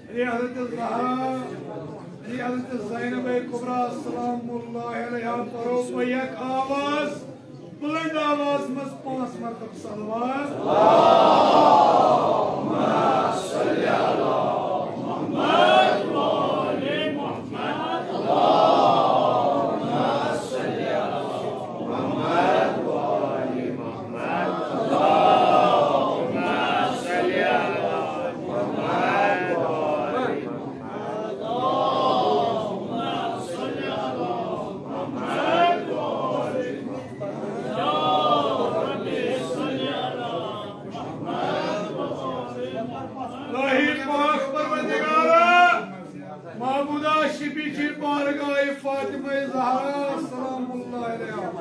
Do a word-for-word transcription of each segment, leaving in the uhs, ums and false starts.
علی حضرت الزہرا، علی حضرت زینب کبریٰ سلام اللہ علیہا پرو بیک آواز، بلند آواز منٛز پانٛژھ مرتبہ صلوات۔ الہی پاک پروردگارا، معبودا شفیع چی بارگاہ فاطمہ زہرا سلام اللہ علیہا۔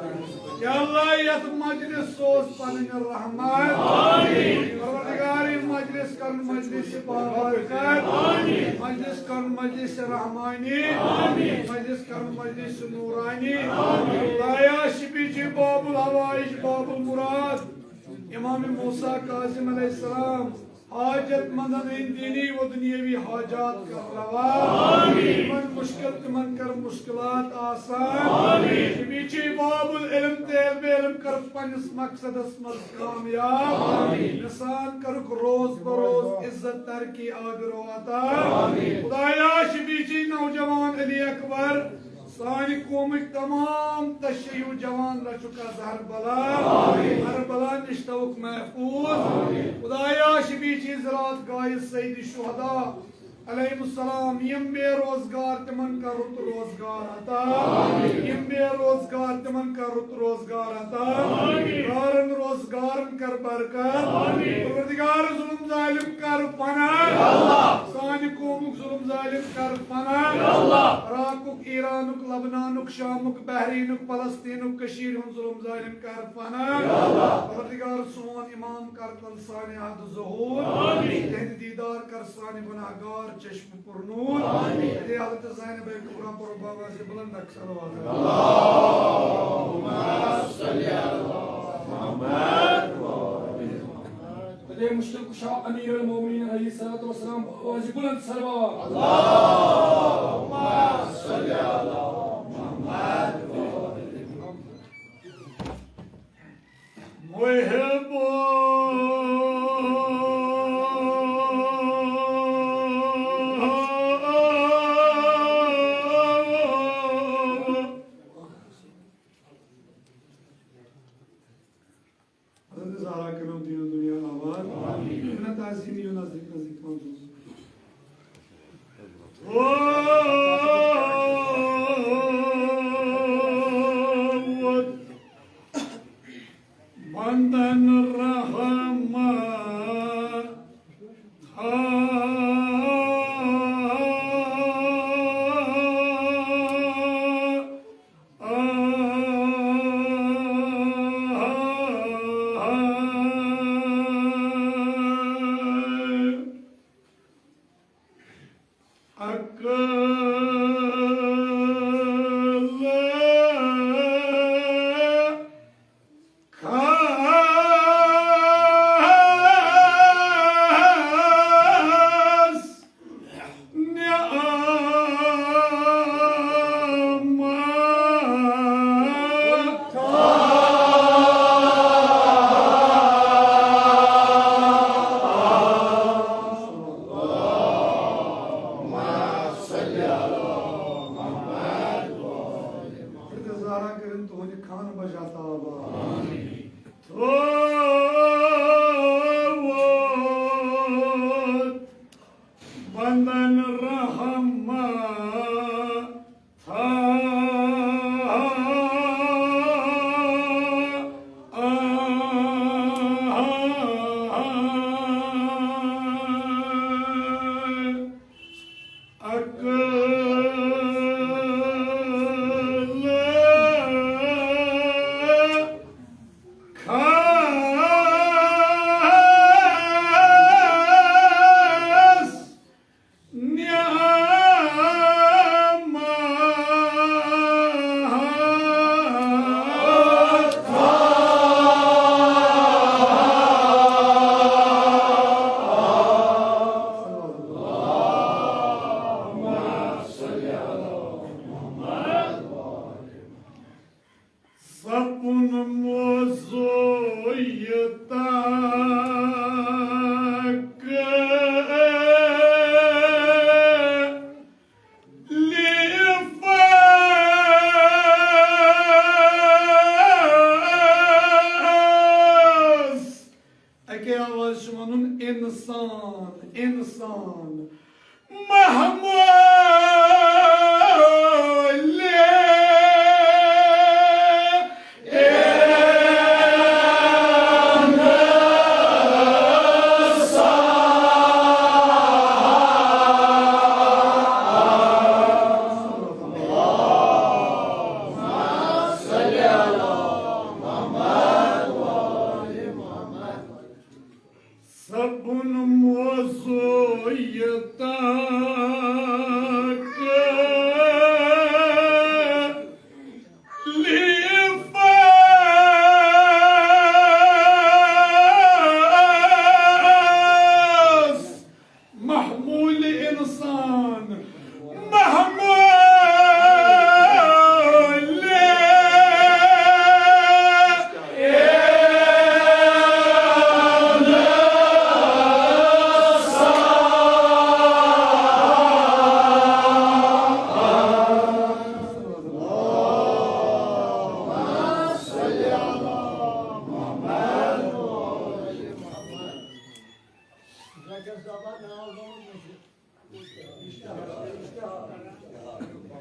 یا اللہ، یتھ مجلس سوز پنٕنۍ رحمت۔ آمین۔ پروردگار، یہِ مجلس کرن مجلس بابرکت۔ آمین۔ مجلس کرن مجلس رحمانی۔ آمین۔ مجلس کرن مجلس نورانی۔ آمین۔ خدایا، شفیع چی باب الحوائج، باب المراد، امام موسیٰ کاظم علیہ السلام، حاجت مندن ہٕنٛدۍ دینی و دنیاوی حاجات کر روا۔ آمین۔ تِمن مشکل، تِمن کر مشکلات آسان۔ آمین۔ شفیع چی باب العلم، طالب علم کر پننِس مقصدس منٛز کامیاب۔ آمین۔ انسان کرُکھ روز بروز عزت ترقی آبرو عطا۔ آمین۔ خدایا، شفیع چی نوجوان علی اکبر، سانہِ قومٕکۍ تمام تشیع جوان رچُکھ از ہر بلا۔ آمین۔ ہر بلا نِش تھوُکھ محفوظ۔ آمین۔ خدایا، شفیع چی زراعت گاہ سید شہدا علیہ السلام، یِم بے روزگار، تِمن کر رُت روزگار عطا۔ آمین۔ یِم بے روزگار، تِمن کر رُت روزگار عطا۔ آمین۔ کارن روزگارن کر برکت۔ آمین۔ پروردگار، ظلم ظالم کر فنا۔ یا اللہ۔ سانہِ قومُک ظلم ظالم کر فنا۔ یا اللہ۔ عراقُک، ایرانُک، لبنانُک، شامُک، بحرینُک، فلسطینُک، کشیر ہُنٛد ظلم ظالم کر فنا۔ یا اللہ۔ پروردگار، سون امام کرتل سانہِ حد ظہور۔ آمین۔ تِہنٛدِ دیدار کر سانہِ گناہگار چشم پرنور۔ آمین۔ اے حضرت زینب کبریٰ پرو بابا سے بلند اکھ صلوات۔ اللہم صل علی محمد۔ اے مشکل کشا امیر المومنین علیہ الصلوۃ والسلام بابا سے بلند صلوات۔ اللہم صل علی محمد۔ محب حضرت زہرا کرو دین دنیا آباد۔ آمین۔ اپنا تعظیم یو نزدیک نزدیک پہنچو۔ بندن رحمت۔ اَکے آواز چھُ وَنُن، اِنسان، اِنسان۔ محمود۔ سبُن موضوع یہِ تاکہ لیفس محمول انسان محمول۔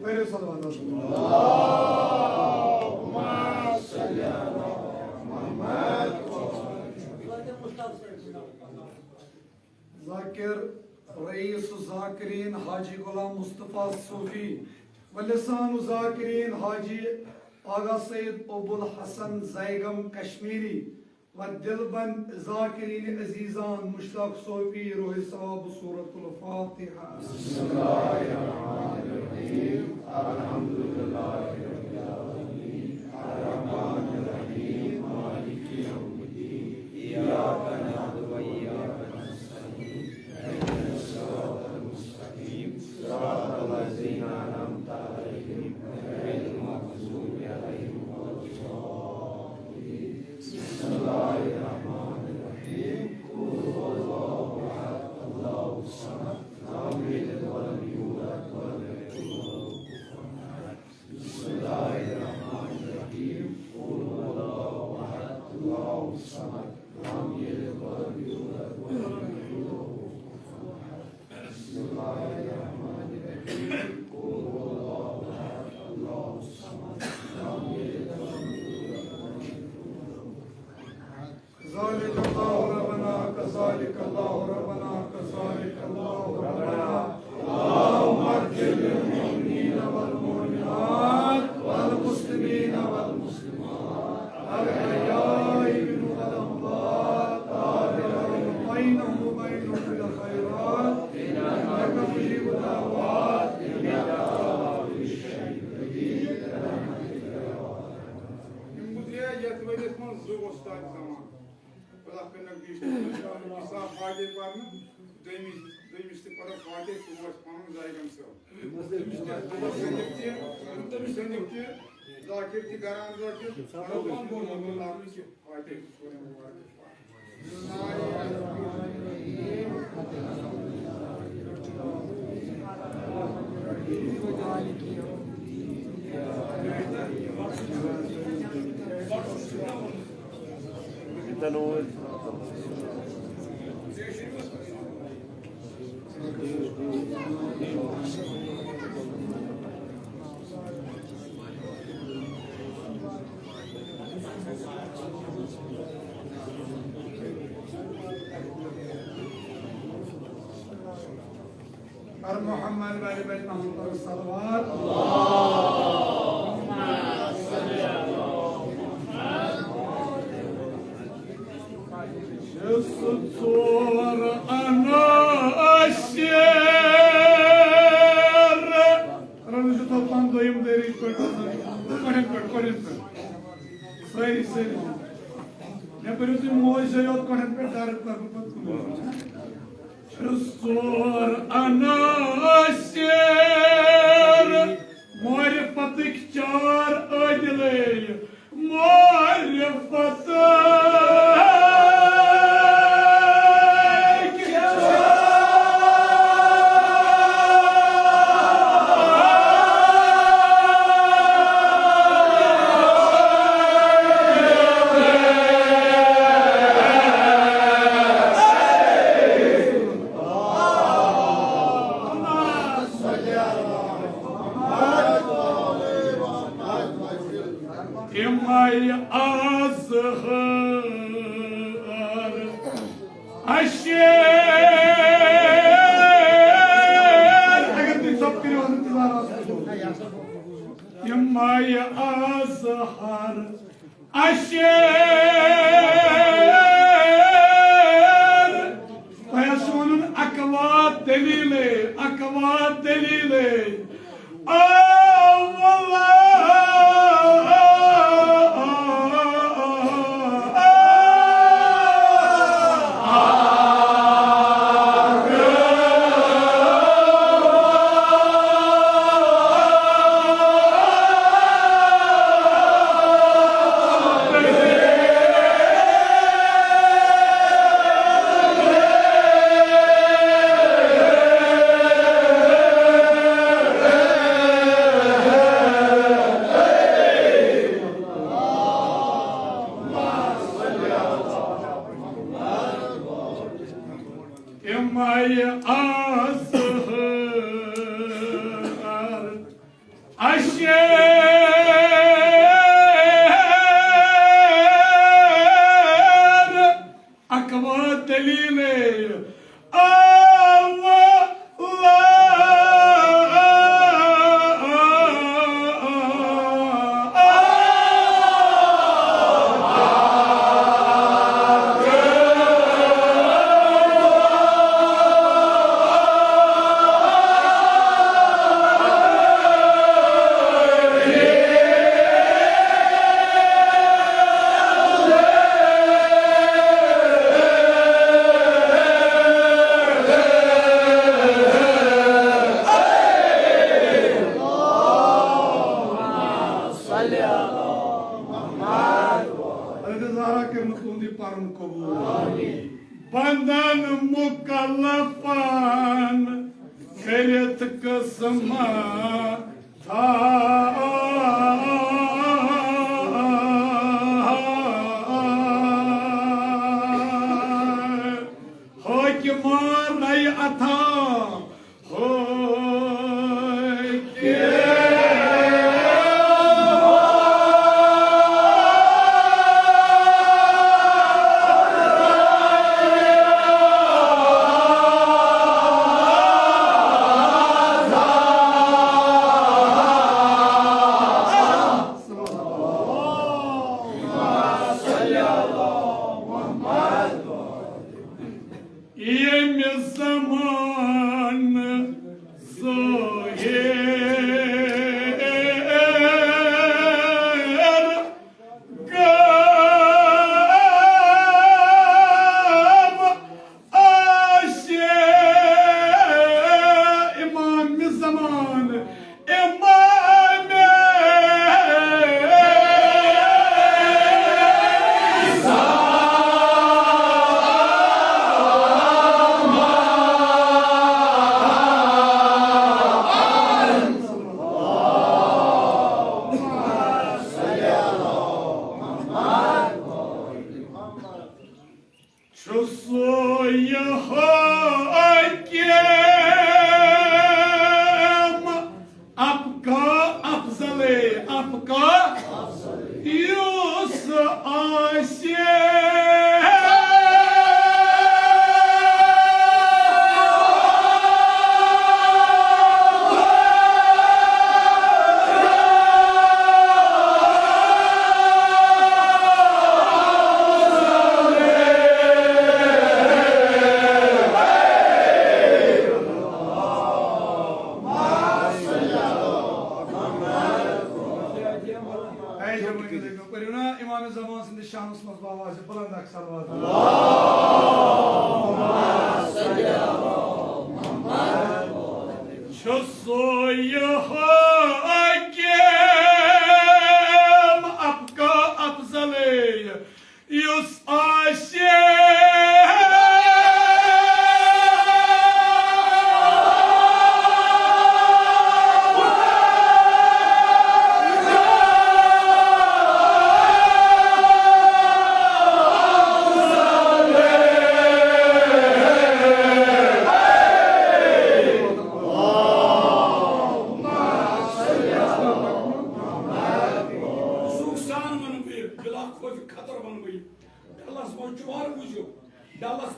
پٔرِو صلوات۔ ذاکر رئیس الذاکرین حاجی غلام مصطفیٰ صوفی و لسان الذاکرین حاجی آغا سید ابوالحسن زیگم کشمیری و دلبند ذاکرین عزیزان مشتاق صوفی روح ثواب سورة الفاتحہ۔ بسم اللہ الرحمن الرحیم۔ الحمد للہ رب العالمین۔ الرحمن الرحیم۔ مالک یوم الدین۔ ایاک نعبد و ایاک نستعین۔ اهدنا الصراط المستقیم۔ صراط الذین انعمت علیہم غیر المغضوب علیہم ولا الضالین۔ بسم اللہ الرحمن الرحیم۔ قل هو اللہ احد، اللہ الصمد، لم یلد ولم یولد ولم یکن له کفوا احد۔ بسم اللہ الرحمن الرحیم۔ قل هو اللہ احد، اللہ الصمد، لم یلد ولم یولد ولم یکن له کفوا احد۔ بسم اللہ الرحمن الرحیم۔ قل هو اللہ احد، اللہ الصمد، لم یلد ولم یولد ولم یکن له کفوا احد۔ ذلک اللہ ربنا، کذلک اللہ ربنا، کذلک اللہ ربنا۔ اللهم اغفر للمؤمنین والمؤمنات والمسلمین والمسلمات الاحیاء منهم والاموات، تاب بینهم وبینهم بالخیرات، انک مجیب الدعوات، انک علی کل شیء قدیر۔ یِم گُزرے یَتھ ؤریَس منٛز زٕ وۄستاد زمان۔ خۄدا کٔرِنَکھ بیٚیِس نصیٖب فاتحہ پَرنہٕ، دوٚیمِس، دوٚیمِس تہِ پَرو فاتحہ، سُہ واتہِ پَنُن زیگَن صٲب۔ تٔمِس تہِ، تٔمِس تہِ، ذاکر تہِ گران ذاکر، پَرو فاتحہ، سورہ مبارک۔ ار محمد و آل بیت محمد پر صلوات۔ یُس ژور انا آسہِ۔ رَنُن چھُ تھوٚد پَہَن دوٚیِم دٲیرٕ یِتھ پٲٹھۍ، کۄٹھٮ۪ن پٮ۪ٹھ، کۄٹھٮ۪ن پٮ۪ٹھ۔ سٲری، سٲری۔ مےٚ کٔرِو تُہۍ موج زٲے یوت کۄٹھٮ۪ن پٮ۪ٹھ، دَرٕد کَرٕ بہٕ پَتہٕ کُنُے زوٚن۔ چھُس ژور عناصر معرفتٕکۍ چار عٲدلے۔ معرفتٕکۍ چار اشیر، اگر تُہۍ ژۄپہٕ کٔرِو، حضرت زہرا۔ یِم مایہِ اظہر اشیر۔ تۄہہِ آسہِ وَنُن اقوا دلیلے، اقوا دلیلے۔ آ واللہ۔ امے اظہر اشیر اقوا دلیلے۔ آ واللہ۔ حضرت زہرا کٔرِنۍ تُہُنٛد یہِ پَرُن قبوٗل۔ بندن مکلفن کٔرِتھ قسمت حاکمہ رے عطا۔ ییٚمہِ زمانہٕ ظٲہِر گوٚو آسہِ امام زمانہٕ۔ امام چھُ سُے یہِ حٲکِم ابقا افضلے، ابقا یُس آسہِ۔ اے جوٲنی لٔگِو، پٔرِو نا امام زمان سٕنٛدِس شانس منٛز باواز بلند اکھ صلوات۔ چھُ سُے یہِ حٲکِم ابقا افضلے یُس آسہِ۔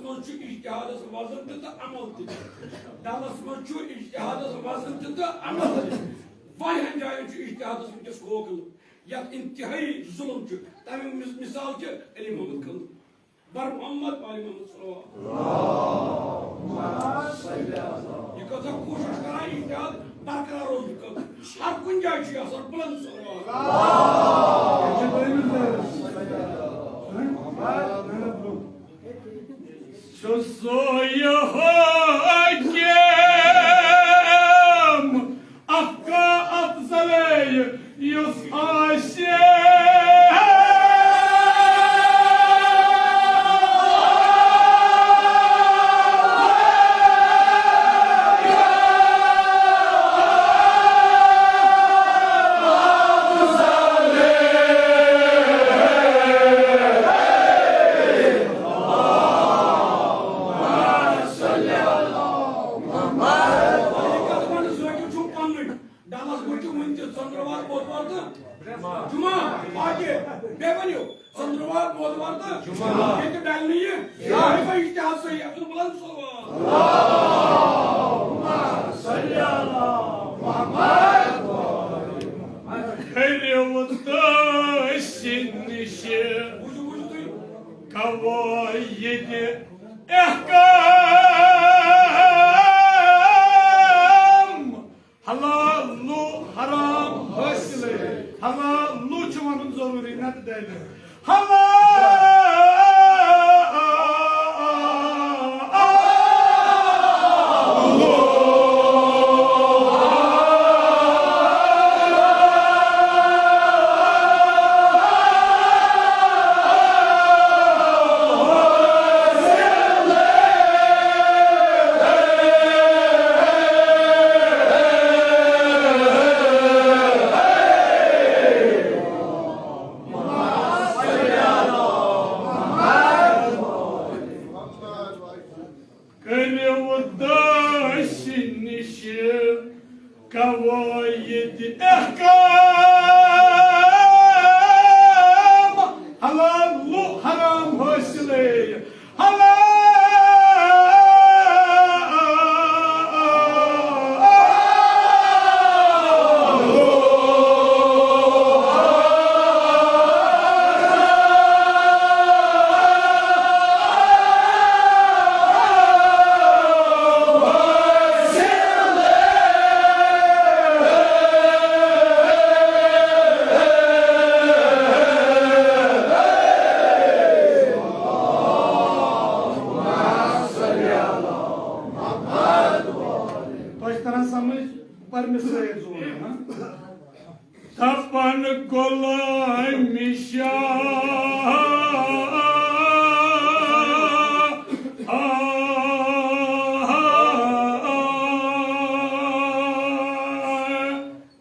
منٛز چھُ اجتہادس وزن تہِ تہٕ عمل تہِ۔ ڈلس منٛز چھُ اجتہادس وزن تہِ تہٕ عمل تہِ۔ واریاہن جاین چھُ اجتہادس وٕنکیٚس کھوکھلہٕ، یتھ انتہٲیی ظلم چھُ۔ تمیُک مِس-، مثال چھُ علی محمد کھنٛڈ، بر محمد، آل محمد صلوات۔ یہِ کۭژاہ کوٗشش کران اجتہاد برقرار روزنہٕ خٲطرٕ۔ ہر کُنہِ جایہِ چھُ یہِ آسان بلند صلوات۔ چھُ سُے حٲکِم اکھ افضلے یُس آسہِ۔ ڈلس منٛز چھُ وُنہِ تہِ ژٔنٛدٕروار، بۄدوار تہٕ جمعہ۔ باقٕے بیٚیہِ ؤنِو، ژٔنٛدٕروار، بۄدوار تہٕ جمعہ۔ ییٚتہِ ڈلہِ نہٕ یہِ۔ یہِ گوٚو اجتہاد صحیح۔ اَتھ منٛز بلند صلوات۔ کٔرِو دٔسۍ نِش بوٗزِو، بوٗزِو تُہۍ۔ قواعدِ احکام۔ حلال لو حرام حٲصِلٕے۔ حلال لو چھُ وَنُن ضروٗری، نَتہٕ ڈَلہِ۔ حلال لو۔ کٔرِو دٔسۍ نِش قواعدِ احکام۔ حلال لو حرام حٲصِلٕے۔ حلال۔ تۄہہِ چھِ تران سمجھ؟ پرمِس سۭتۍ زور، ہاں؟ دپان غلام شاہ۔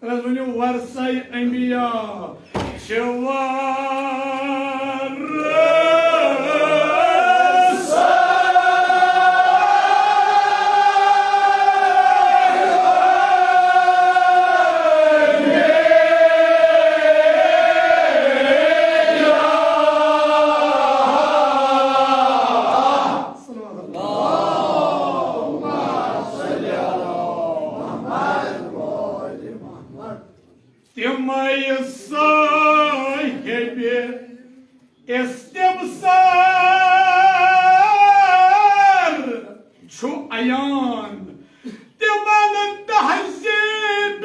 رس ؤنِو ورثہ انبیاء چھِ وارث۔ تِمے صاحبِ استبصار چھُ عیان، تِمن تہذیبِ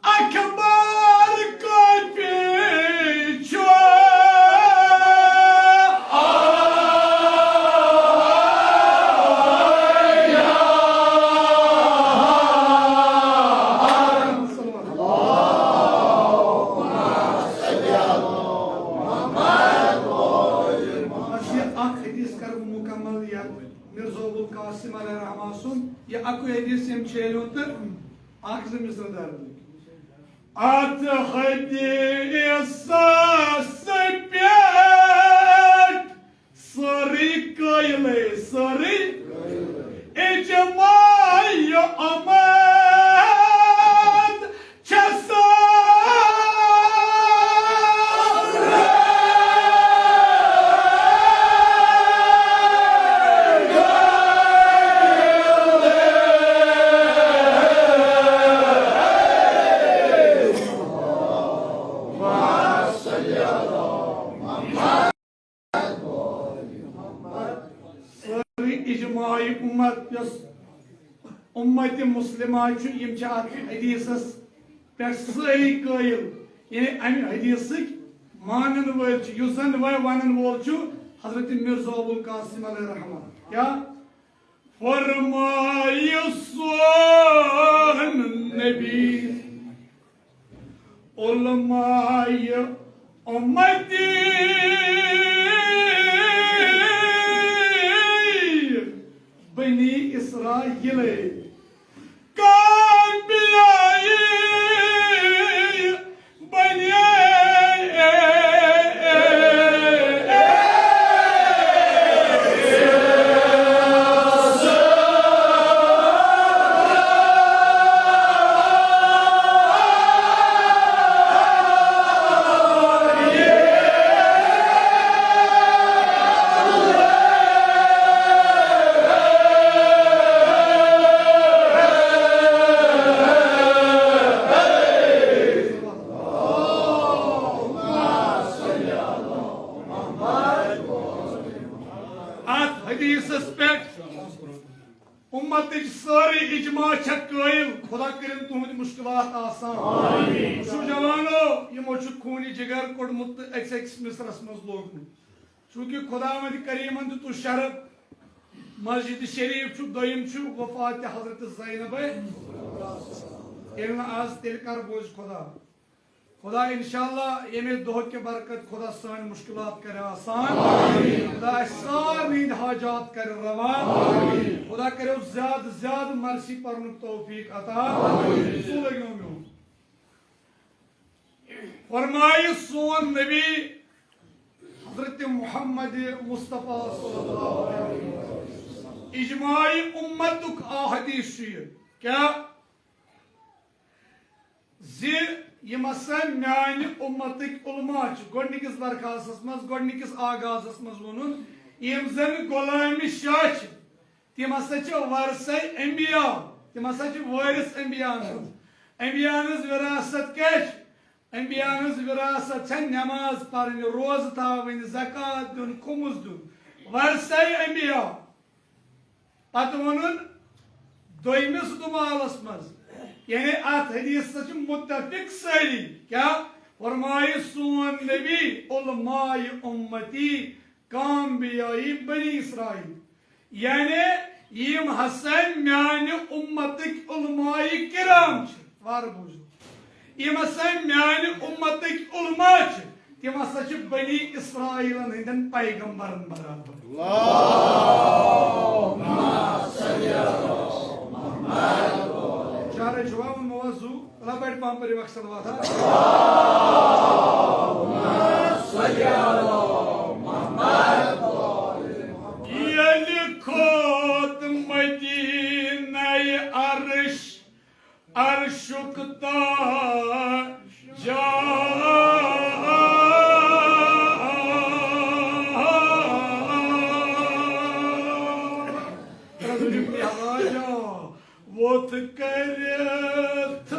اکبر کٲفی چھُ۔ بس یہِ اکھ حدیث کرٕ بہٕ مکمل، یتھ مرزا ابوالقاسم علیہ رحمہ سُنٛد یہِ اکُے حدیث ییٚمۍ چھیلیو تہٕ اکھ زٕ مصرٕ درٕے۔ اتھ حدیثس پٮ۪ٹھ سٲرٕے قٲیلے، سٲرٕے اجماع امت چھےٚ سٲرٕے۔ ماے امت یۄس امت مسلمہ چھُ، یِم چھِ اتھ حدیثس پٮ۪ٹھ سٲری قٲیِل، یعنی امہِ حدیثٕکۍ مانن وٲلۍ چھِ، یُس زن وۄنۍ ونن وول چھُ حضرت مرزا ابوالقاسم علیہ رحمہ۔ کیٛاہ؟ فرمایہِ سون نبی، علماء امتی بنی اسرائیل، کانبیائی بنی اتھ حدیثس پٮ۪ٹھ امتٕچ سٲرٕے اجماع چھےٚ قٲیِل، خدا کٔرِن تُہٕنٛدۍ مُشکلات آسان۔ وٕچھِو جوانو، یِمو چھُ خوٗنہِ جگر کوٚڑمُت تہٕ أکِس أکِس مصرس منٛز لوگمُت۔ چوٗنٛکہِ خداوند کریٖمن دیُتُس شرف، مسجد شریف چھُ، دوٚیِم چھُ وفات حضرت زینب۔ ییٚلہِ نہٕ آز، تیٚلہِ کر بوزِ خدا؟ خدا انشاءاللہ ییٚمہِ دۄہ کہِ برکت خدا سٲنۍ مُشکلات کرِ آسان۔ خدا اَسہِ سارنٕے ہٕنٛدۍ حاجات کرِ روا۔ خدا کٔرِو زیادٕ زیادٕ مرسی پرنُک توفیق عطا۔ سُہ لٔگۍ نہٕ میون۔ فرمایہِ سون نبی حضرت محمد مصطفیٰ صلی اللہ علیہ وسلم، اجماع امتُک آ حدیث چھُ یہِ۔ کیٛاہ؟ زِ یِم ہسا میانہِ امتٕکۍ علماء چھِ، گۄڈٕنِکِس درخاستس منٛز، گۄڈٕنِکِس آغازس منٛز ووٚنُن، یِم زن غلام شاہ چھِ، تِم ہسا چھِ ورثے انبیاء، تِم ہسا چھِ وٲرث انبیاء ہٕنٛز۔ انبیاء ہٕنٛز وراثت کیٛاہ چھِ؟ انبیاء ہٕنٛز وراثت چھےٚ نماز پرٕنۍ، روزٕ تھاوٕنۍ، زکوٰۃ دیُن، خمس دیُن، ورثے انبیاء۔ پتہٕ ووٚنُن دوٚیمِس دُمالس منٛز، یعنی اتھ حدیثس چھِ متفق سٲری۔ کیٛاہ؟ فرمایہِ سون نبی، علماء امتی کانبیائی بنی اسرائیل، یعنی یِم ہسا میانہِ امتٕکۍ علماء کرام چھِ۔ وارٕ بوٗزِو، یِم ہسا میانہِ امتٕکۍ علماء چھِ، تِم ہسا چھِ بنی اسرائیلن ہٕنٛدٮ۪ن پیغمبرن برابر۔ شعرے چھُوا ووٚنمُت زُو؟ اللہ بڑِ پہم پٔرِو اکھ صلوات، ہا۔ ییٚلہِ کھوت مدینہ عرش، عرشُک تاج۔ ووت کٔرِتھ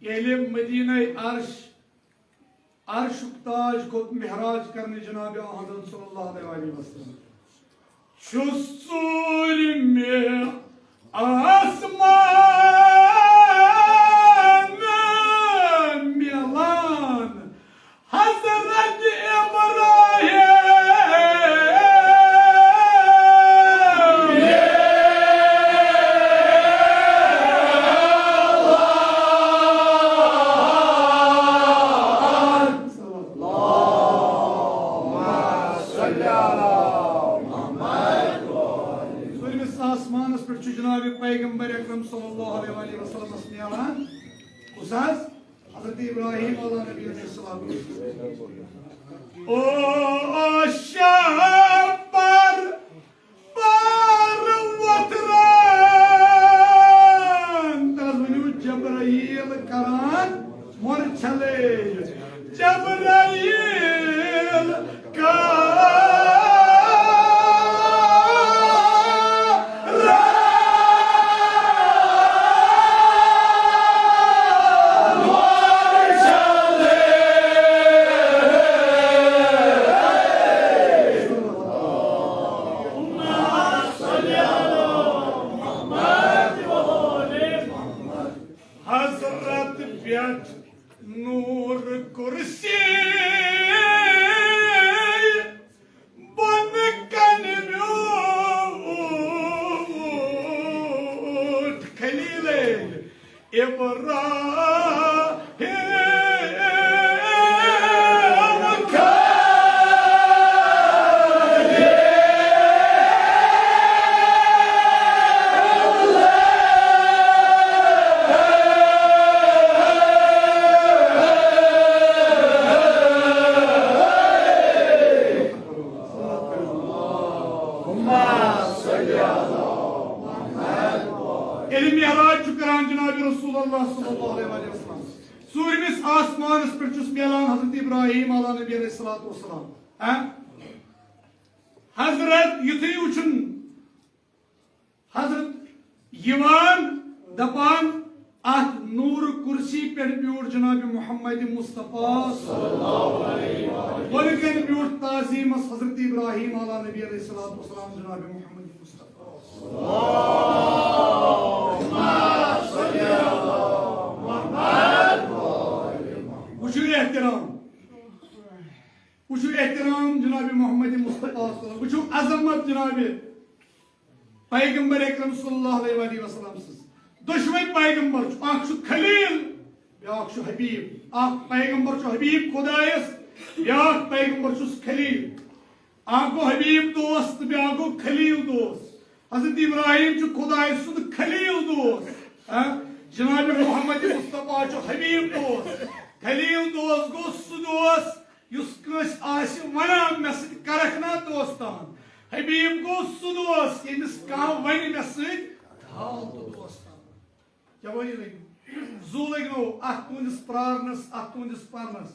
ییٚلہِ مدینہ عرش، عرشُک تاج کھوٚت معراج کرنہِ جناب احمد صلی اللہ علیہ وسلم۔ چھُس ژوٗرِمہِ آسمان میلان حضرت ابراہیم۔ ژوٗرمِس آسمانس پٮ۪ٹھ چھُ جناب پیغمبر اکرم صلی اللہ علیہ وآلہ وسلمس میلان۔ کُس حظ؟ حضرت ابراہیم علیہ نبی علیہ السلام۔ او شاہ پر، پر وتران۔ تس ؤنِو جبرائیل کران مۄر چھلے جبرائیل کارا۔ حضرت پٮ۪ٹھ نور کرسی، بۄنہٕ کنہِ بیوٗٹھ خلیلے ابراہیم۔ ییٚلہِ معراج چھُ کران جناب رسول اللہ صلی اللہ علیہ وسلم، ژوٗرمِس آسمانس پٮ۪ٹھ چھُس میلان حضرت ابراہیم علیہ نبی علیہ الصلوۃ والسلام۔ ہاں؟ حضرت یُتھُے وٕچھُن، حضرت یِوان دپان، اتھ نور کرسی پٮ۪ٹھ بیوٗٹھ جناب محمد مصطفیٰ صلی اللہ علیہ وسلم۔ بۄنہٕ کنہِ بیوٗٹھ تعظیمس حضرت ابراہیم علیہ نبی علیہ الصلوۃ والسلام جناب محمد مصطفیٰ۔ وٕچھِو احترام، وٕچھِو احترام جناب محمد مصطفیٰ صلی اللہ علیہ وسلم، وٕچھِو عظمت جناب پیغمبر اکرم صلی اللہ علیہ وآلہ وسلم سٕنٛز۔ دۄشوے پیغمبر چھُ، اکھ چھُ خلیل، بیاکھ چھُ حبیب۔ اکھ پیغمبر چھُ حبیب خدایس، بیاکھ پیغمبر چھُس خلیل۔ اکھ گوٚو حبیب دوست تہٕ بیاکھ گوٚو خلیل دوست۔ حضرت ابراہیم چھُ خدایہِ سُنٛد خلیل دوست۔ ہاں؟ جناب محمد مصطفیٰ چھُ حبیب دوست۔ خلیل دوست گوٚو سُہ دوست یُس کٲنٛسہِ آسہِ ونان، مےٚ سۭتۍ کرکھ نا دوستان۔ حبیب گوٚو سُہ دوست، ییٚمِس کانٛہہ ونہِ، مےٚ سۭتۍ تھاو تہٕ دوستان۔ کیٛاہ ؤنِو لٔگِو؟ زُو لٔگۍ نو اَتھ تُہٕنٛدِس پرٛارنَس، اَتھ تُہٕنٛدِس پَرنَس۔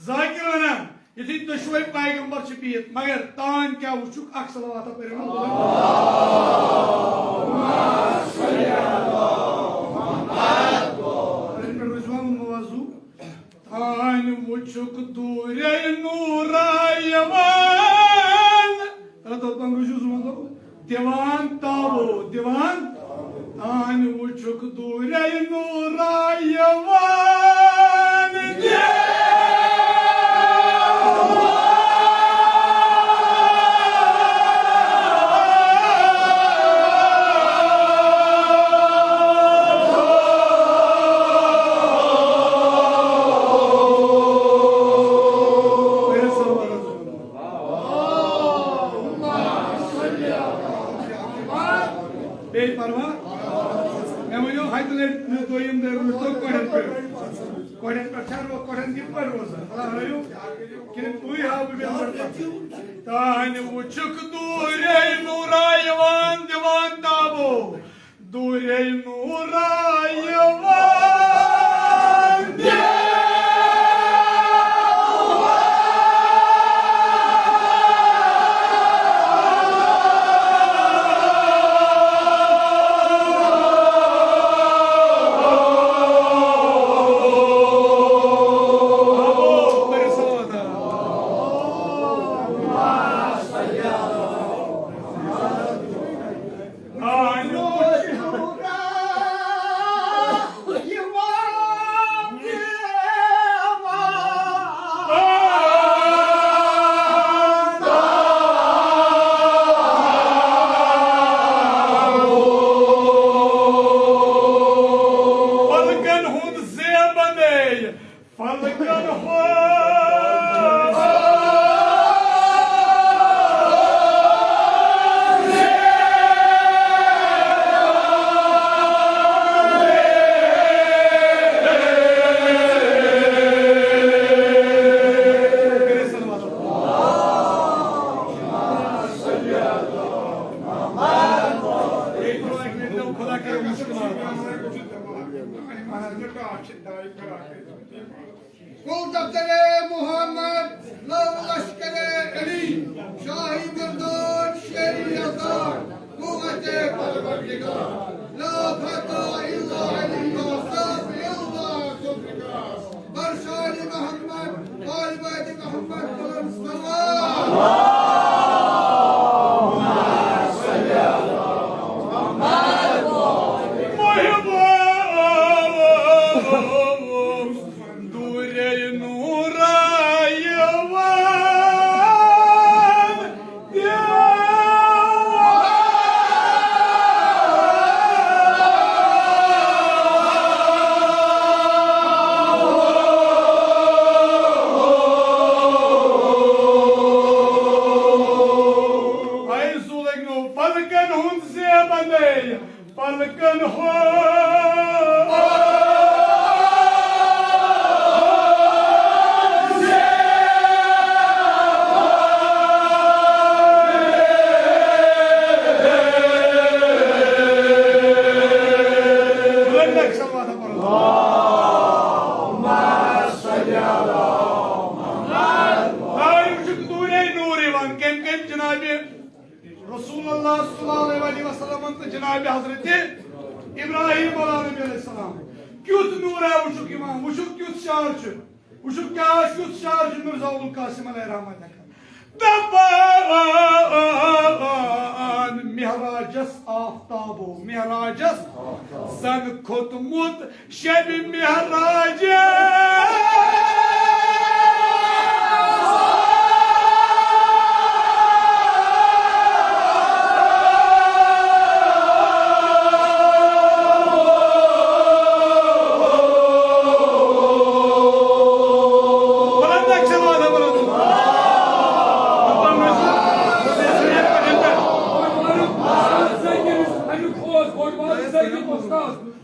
ذاکر وَنان، یُتھُے دۄشوَے پیغمبر چھِ بِہِتھ، مگر تان کیٛاہ وٕچھُکھ؟ اَکھ صلواتہ پٔرِو نہ۔ پٔرِو پٮ۪ٹھ روٗزِوا ووٚنمُت وَزُو۔ تانۍ وُچھُکھ دوٗرے نوٗرا یِوان۔ تَلہٕ توٚتام روٗزِو زُمَن دۄہ۔ دِوان تاوو، دِوان۔ تانۍ وُچھُکھ دوٗرے نوٗرا یِوان۔ بیٚیہِ پروا؟ مےٚ ؤنِو، ہتہِ لٹہِ نہٕ دوٚیِم دۄہ روٗزۍتو کۄٹھٮ۪ن پٮ۪ٹھ۔ کۄٹھٮ۪ن پٮ۪ٹھ چھا رو-، کۄٹھٮ۪ن کِتھ پٲٹھۍ روزان؟ بلا ہٲیِو۔ کِنہٕ تُہۍ ہاوٕ مےٚ گۄڈٕ پتہٕ؟ تانۍ وُچھُکھ دوٗرے نوٗرا یِوان، دِوان تابو۔ دوٗرے نوٗرا یِوان۔ فلکن ہُنٛد زیب بنے۔ فلکن ہُنٛد کل دفتر محمد، لو لشکر علی، شاہی مردان، شیر یزدان، قوت پروردگار، لا فتح الا علی، لا صبر الا ذوالفقار. بر شان محمد، آل بیت محمد، بلند صلوات. محبوب، دورے نورا یوان. اے سُہ لگنو پلکن ہُنٛد زیبنے، پلکن ہُنٛد. آے وٕچھِو نوٗرے نوٗر یِوان، کٔمۍ کٔمۍ؟ جناب رسول اللہ صلی اللہ علیہ وسلم تہٕ جناب حضرت ابراہیم علیہ نبی علیہ السلام. کیُتھ نوٗرا وٕچھُکھ یِوان، وٕچھُکھ کیُتھ شعر چھُ، وٕچھُکھ کیٛاہ کیُتھ شعر چھُ مرزا ابوالقاسم علیہ رحمت لیکھان. دپان معراجس آفتابو، معراجس زن کھوٚتمُت شب معراج.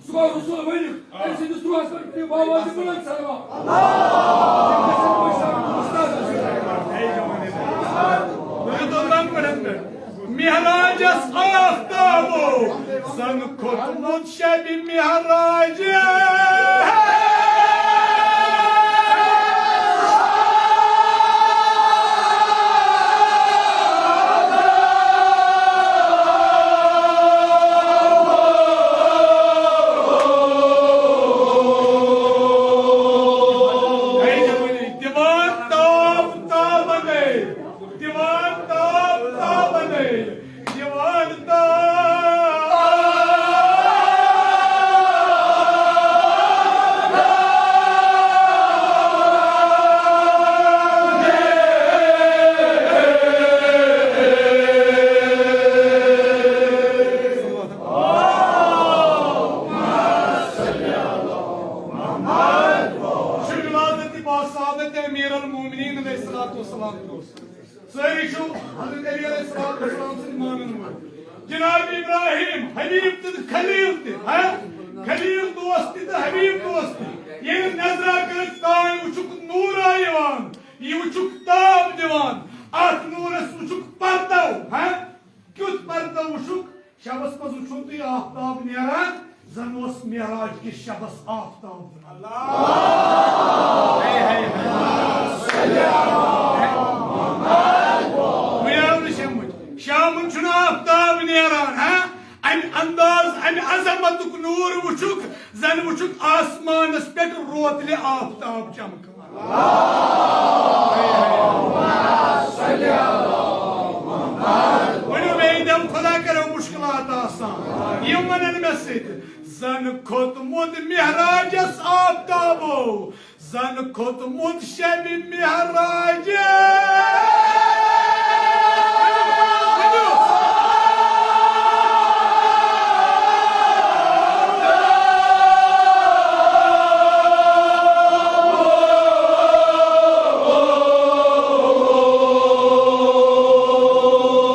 سُہ گوٚو رسول ؤنِتھ، أمۍ سٕنٛدِس روحس پٮ۪ٹھ پیٚیہِ بابا تہِ بُلند سلام. معراجس آفتابو، زن کھوٚتمُت شبِ معراج. دِوان تاب تابنے، دِوان تاب تابنے، دِوان تاب. شُکر حضرت با سعادت امیر المومنین علیہ الصلوۃ والسلام دوست. سٲری چھِو حضرت علی علیہ الصلوۃ والسلام سٕنٛدۍ مانن وٲلۍ. جناب ابراہیم حبیب تہٕ خلیل تہِ، ہا؟ خلیل دوست تہِ تہٕ حبیب دوست تہِ. ییٚلہِ نظرا کٔرٕکھ تانۍ وٕچھُکھ نوٗرا یِوان، یہِ وٕچھُکھ تاب دِوان، اتھ نوٗرس وٕچھُکھ پردو، ہا؟ کیُتھ پردٕ وٕچھُکھ؟ شبس منٛز وٕچھُن تُہۍ آفتاب نیران، زن اوس معراج کِس شبس آفتاب دِوان. ہے، ہے، ہے. وٕنیٛاو نہٕ شمٕچ. شامن چھُنہٕ آفتاب نیران، ہا؟ امہِ انداز، امہِ عظمتُک نوٗر وٕچھُکھ، زن وٕچھُکھ آسمانس پٮ۪ٹھ روتلہِ آفتاب چمکان. ؤنِو بیٚیہِ دم خدا کرو مشکلات آسان. یِم ونن مےٚ سۭتۍ، زن کھوٚتمُت معراجس آفتابو، زن کھوٚتمُت شبِ معراج.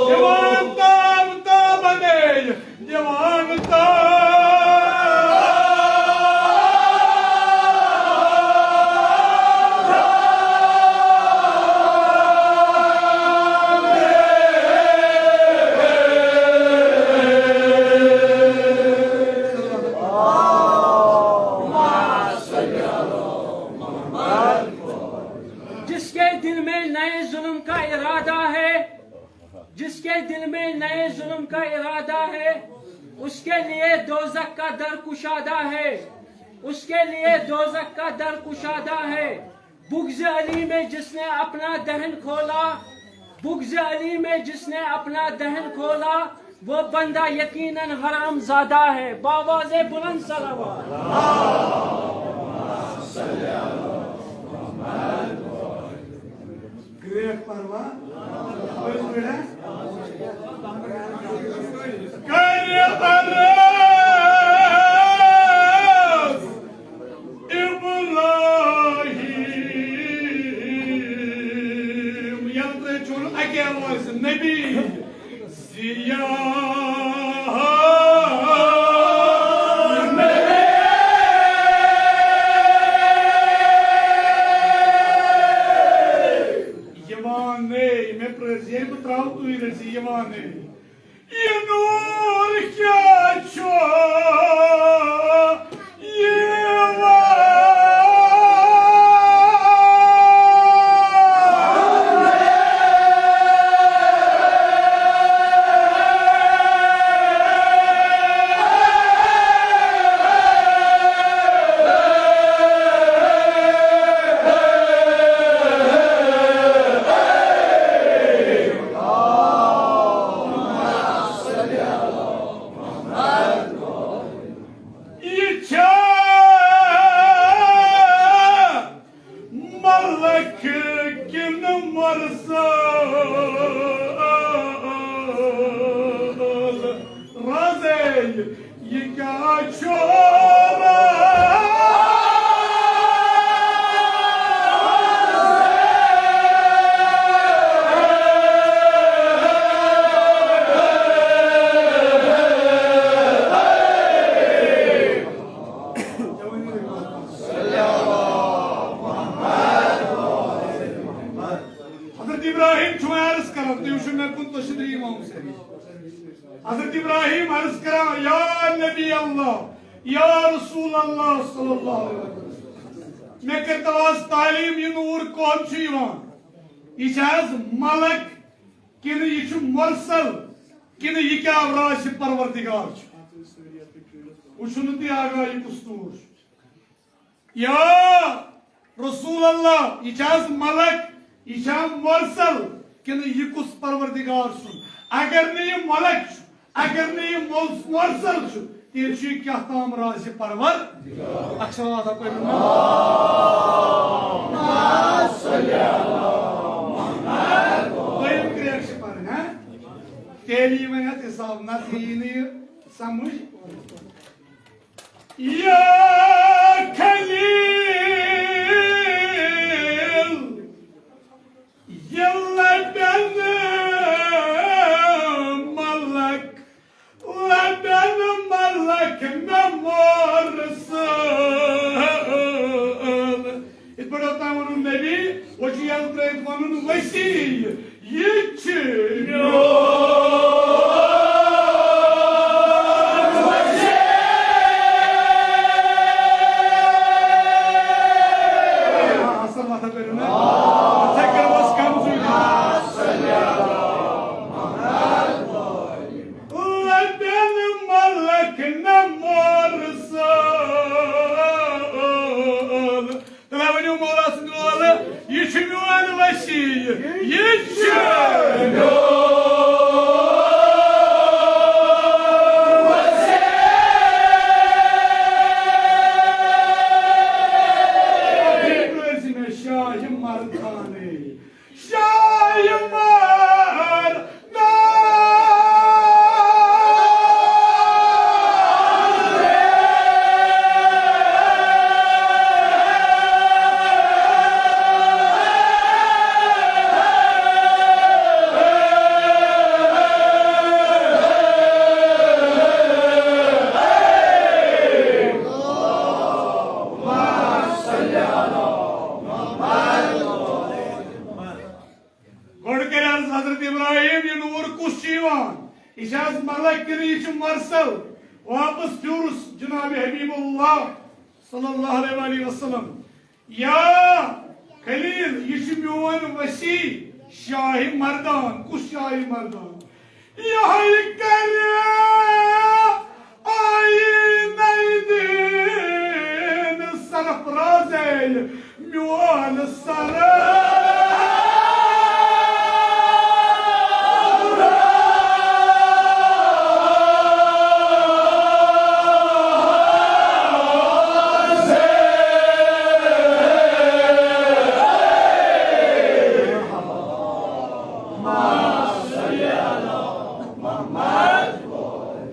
دِوان تاب تابنے، دِوان تاب. میں نئے ظلم کا ارادہ ہے، جس کے دل میں نئے ظلم کا ارادہ ہے، اس کے لیے دوزخ کا در کشادہ ہے، اس کے لیے دوزخ کا در کشادہ ہے۔ بغض علی میں جس نے اپنا دہن کھولا، بغض علی میں جس نے اپنا دہن کھولا، وہ بندہ یقیناً حرام زادہ ہے۔ باواز بلند صلوات۔ گریکھ پروا۔ کٔرِو عرض ابراہیم۔ یلہٕ ترٛٲوِتھ چھُ وَنُن اَکے آوازِ، نبی ضیا۔ یِوانَے، مےٚ پرٛٲرۍ زِ ییٚلہِ بہٕ ترٛاوٕ، تُہۍ رٔٹۍ زِ یِوانَے۔ یہِ نوٗر کیٛاہ چھُ یِوان؟ یہِ چھا ملک کِنہٕ مرسل؟ رازے، یہِ کیٛاہ چھُ؟ حضرت ابراہیم چھُ عرض کران، تُہۍ وٕچھِو مےٚ کُن، تُہۍ چھِو دٔریٖم آمٕژ۔ حضرت ابراہیم عرض کران، یا نبی اللہ، یا رسول اللہ صلی اللہ علیہ وسلم، مےٚ کٔرۍتو آز تعلیٖم، یہِ نوٗر کۄہَن چھُ یِوان؟ یہِ چھِ حظ ملک کِنہٕ یہِ چھُ مرسل، کِنہٕ یہِ کیٛاہ راز چھِ پروردگار چھُ؟ وٕچھِو نہٕ تُہۍ آگاہ یہِ کُس نوٗر چھُ؟ یا رسول اللہ، یہِ چھا حظ ملک، یہِ چھا مرسل، کِنہٕ یہِ کُس پروردگار چھُ؟ اگر نہٕ یہِ ملک چھُ، اگر نہٕ یہِ مُل-، مرسل چھُ، تیٚلہِ چھُ یہِ کیٛاہ تام راز پرور۔ اکھ صلوات ہا پٔرِو نا۔ دوٚیِم کرٛیک چھِ پَرٕنۍ، ہا؟ تیٚلہِ یی وۄنۍ اَتھ حِساب، نَتہٕ یی نہٕ یہِ سمجھ۔ یا خلیل، یہِ لبن ملک، لبن ملک مےٚ مرسل۔ یِتھ پٲٹھۍ اوٚتام ووٚنُن نبی، وۄنۍ چھُ یَلہٕ ترٛٲوِتھ وَنُن وسیع۔ یہِ چھِ میون وسیع۔ اصل وتھا کٔرِو نا۔ ژےٚ کٔرمَس کمزوری۔ لبن ملک نہ مرسل۔ تیٚلہِ ؤنِو مولا سٕنٛدِ لولہٕ، یہِ چھُ میون وسیع، یہِ چھُ میون وسیع۔ یہِ کٔرۍ زِ مےٚ شاہِ مردانٕے۔ شاہِ مردان۔ گۄڈٕ کَرِ عرض حضرت ابراہیم، یہِ نوٗر کُس چھُ یِوان؟ یہِ چھا حظ ملک کِنہٕ یہِ چھُ مرسل؟ واپس پھیوٗرُس جناب حبیب اللہ صلی اللہ علیہ وآلہ وسلم۔ یا خلیل، یہِ چھُ میون وصی، شاہِ مردان۔ کُس شاہِ مردان؟ یِہوٚے کرِ آیینَے دیٖن سرفرازے میون سر۔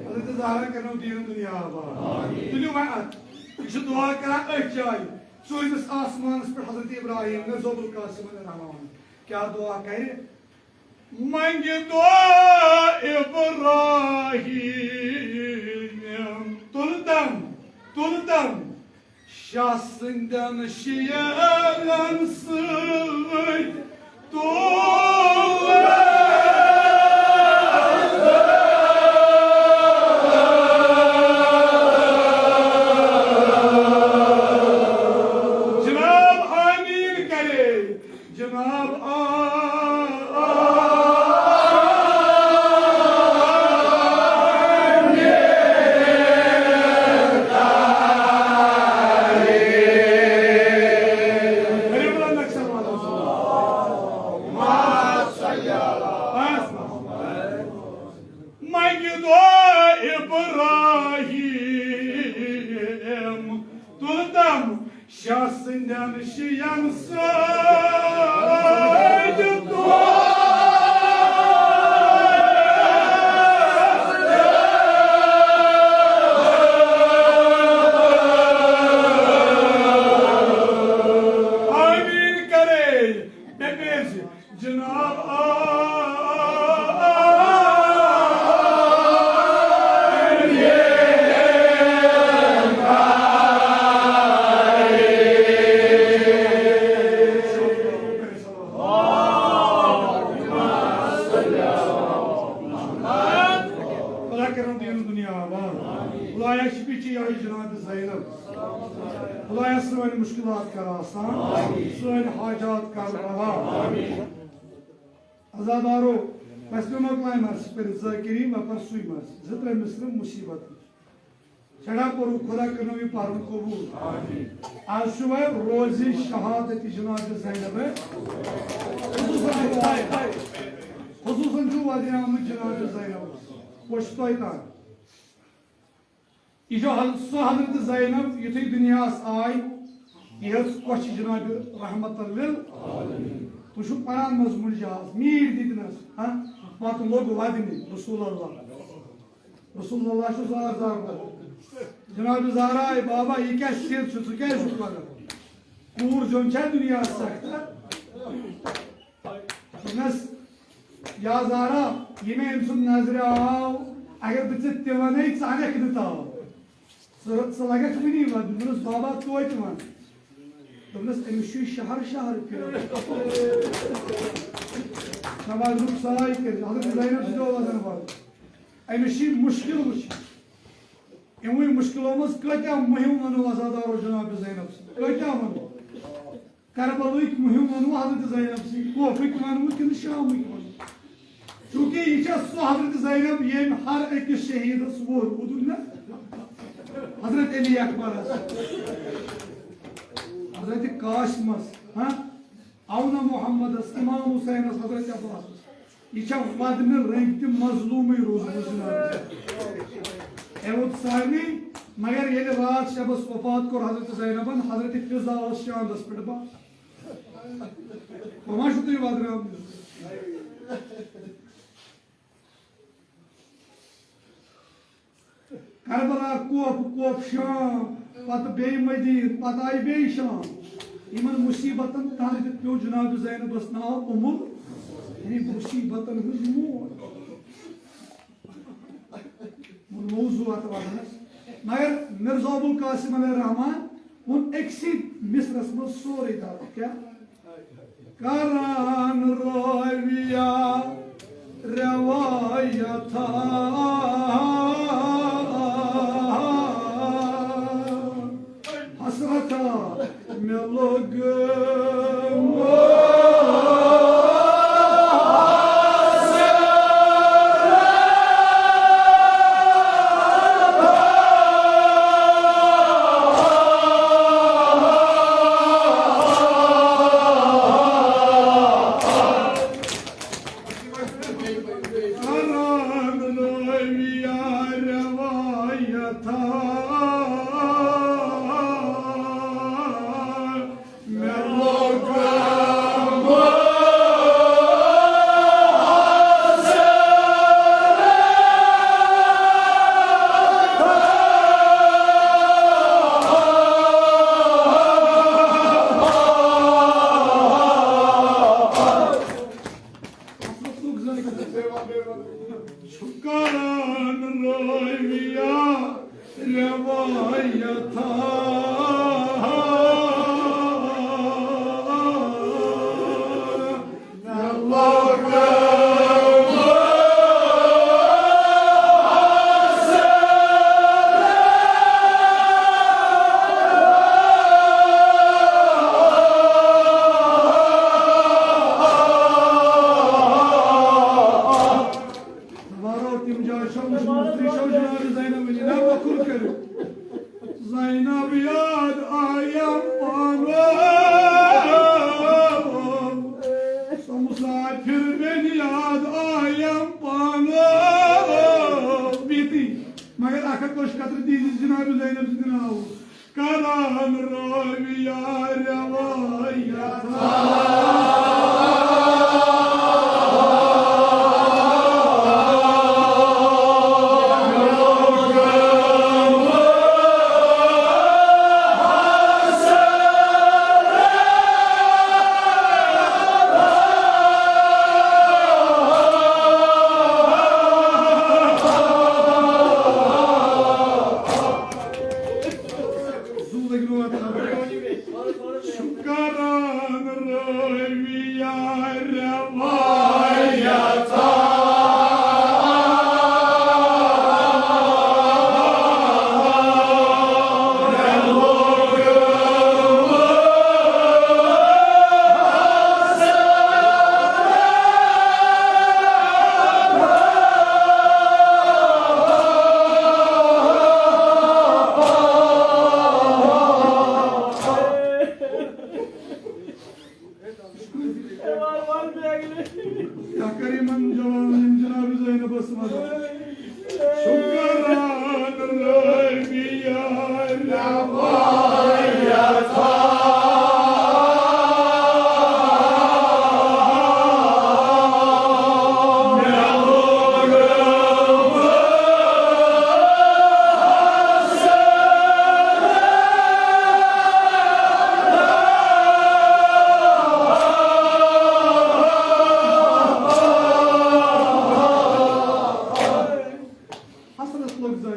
حضرت زہرا کرنو دیٖن دُنیا آباد۔ تُلِو وۄنۍ اَتھ۔ یہِ چھُ دُعا کران أتھۍ جایہِ، ژوٗرمِس آسمانَس پٮ۪ٹھ حضرت ابراہیم، مےٚ زوبُل قاسم علیہ الرحمان۔ کیٛاہ دُعا کرِ؟ منگہِ دُعا ابراہیم، تُلدم، تُلدم، شاہ سٕنٛدٮ۪ن شیعن سۭتۍ۔ تُل۔ جناب آمین کرے، جناب آ-، آ-، آمین۔ بس۔ منگہِ دُعا ابراہیم، تُلدم شاہ سٕنٛدٮ۪ن شیعن سۭتۍ دُعا۔ آمین کرے۔ مےٚ پٔرۍ زِ جناب آ-، آ-، آ-، خدا کرن دیٖن دُنیا آباد۔ خدایا شفیع چھِ یِہوٚے جناب زینب۔ خدایا سٲنۍ مشکلات کر آسان، سٲنۍ حاجات کر روا۔ عزادارو، بس مےٚ مۄکلایہِ مرثی پٔرِتھ، ذاکرین مےٚ پٔر سُے مرثی، زٕ ترٛےٚ مصرٕ مصیبت۔ سٮ۪ٹھاہ پوٚرُکھ، خۄدا کٔرنو یہِ پَرُن قبوٗل۔ آز چھُ وۄنۍ روزِ شہادت جناب زینب۔ خصوٗصاً چھُ، خصوٗصاً چھُ وۄنۍ آمُت جناب زینب۔ وۄنۍ چھُ تۄہہِ تام۔ یہِ چھُ حض-، سۄ حضرت زینب یُتھُے دُنیاہَس آے، یہِ ٲس کۄچھِ جناب رحمت للعالمین۔ تُہۍ چھِو پران مضموٗن جہاز، میٖٹھۍ دِتِنَس، ہاں؟ پتہٕ لوٚگ وَدنہِ رسول اللہ۔ رسول اللہ چھُ زار زار وَدان۔ جناب زہرا، اے بابا، یہِ کیٛاہ سِر چھُ، ژٕ کیٛازِ چھُکھ وَدان؟ کوٗر زیُن چھا دُنیاہَس سخت؟ دوٚپنَس، یا زہرا، یہِ مےٚ أمۍ سُنٛد نظرِ آو، اگر بہٕ ژےٚ تہِ وَنَے، ژٕ اَنَکھ نہٕ تاو۔ ژٕ، ژٕ لَگَکھ وٕنی وَدُن۔ دوٚپنَس، بابا، توتہِ وَن۔ دوٚپنَس، أمِس چھُ یہِ شہر شہر پھِران۔ نماز رُک ساے کٔرِتھ، حضرت زینب چھِ دۄہ وَدان وَدُن۔ أمِس چھِ یہِ مُشکِل وٕچھِتھ۔ یِموٕے مُشکِلو منٛز کۭتیٛاہ مُہِم وَنو عزادارو جناب زینب سٕنٛدۍ؟ کۭتیٛاہ وَنو؟ کربلٕکۍ مُہِم وَنوٕ حضرت زینب سٕنٛدۍ، کوفٕکۍ وَنوٕ کِنہٕ شامٕکۍ وَنوٕ؟ چوٗنٛکہِ یہِ چھےٚ سۄ حضرت زینب، ییٚمۍ ہر أکِس شہیٖدَس ووٚن، ووٚدُن نہ؟ حضرت علی اکبرَس، حضرت قاسمَس، ہاں؟ اَونا محمدَس، امام حسینَس، حضرت عباسَس۔ یہِ چھےٚ وَدنہٕ رٔنٛگۍ تہِ مظلوٗمٕے روٗزمٕژ جناب۔ أمۍ ووٚن سارنٕے، مگر ییٚلہِ راتھ شبس وفات کوٚر حضرت زینبن، حضرت فضا ٲس چاندس پٮ۪ٹھ بس۔ وۄنۍ ما چھِو تُہۍ وَدناونہٕ؟ کربلا کوپ، کوپ شام، پتہٕ بیٚیہِ مدیٖنہٕ، پتہٕ آیہِ بیٚیہِ شام۔ یِمن مُصیٖبتن تنہٕ دیُت پیوٚو جناب زینبس ناو اُمُل، یعنی مُصیٖبتن ہٕنٛز موج۔ ووٚن موضوع اتھ وَننَس۔ مگر مرزا ابوالقاسم علیہ الرحمان ووٚن أکسٕے مصرس منٛز سورُے درد۔ کیٛاہ؟ کران رٲوِیا روایتھا حسرتا مےٚ لوٚگ شُکران رٲوِیا روایتا۔ کیٛاہ کَرِ یِمَن جوانَن جناب زینبَس مدد؟ شُکران رٲوِیا روایتا۔ حسنس لوٚگ زَے۔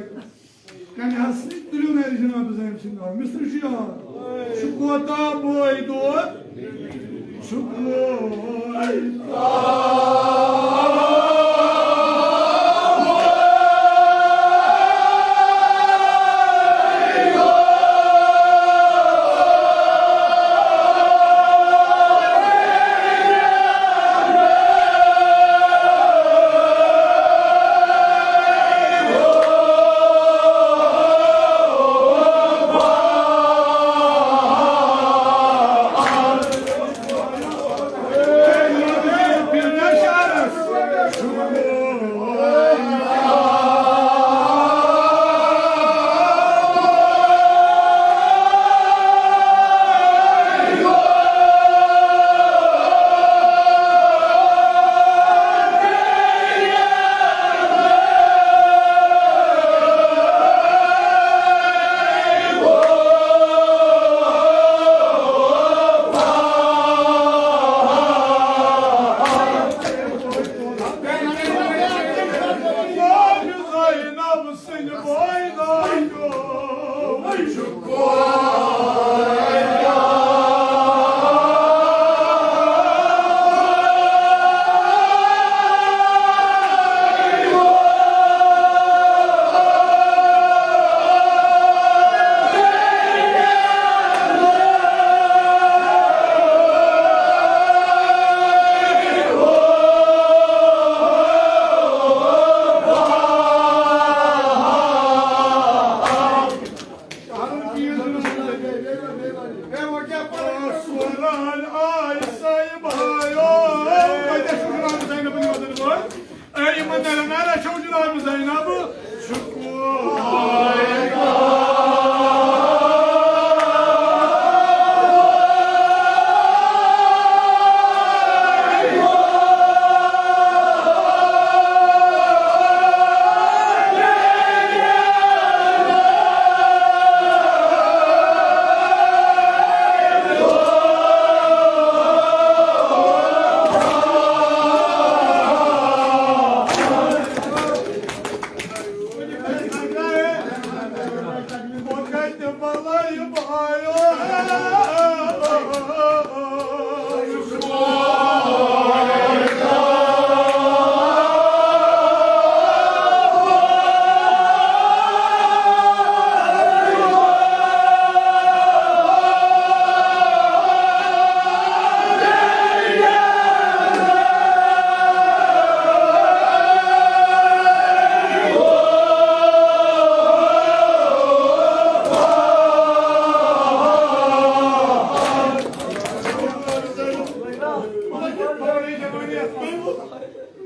کَنہِ حظ سۭتۍ تُلِو نَرِ جناب زینب سٕنٛدِ ناوٕ۔ مِصرِ چھُ یاد۔ چھُ کوتاہ بوے دود؟ چھُ کوتاہ۔ اے، یِمن نرٮ۪ن نرٮ۪ن چھو جناب زینب۔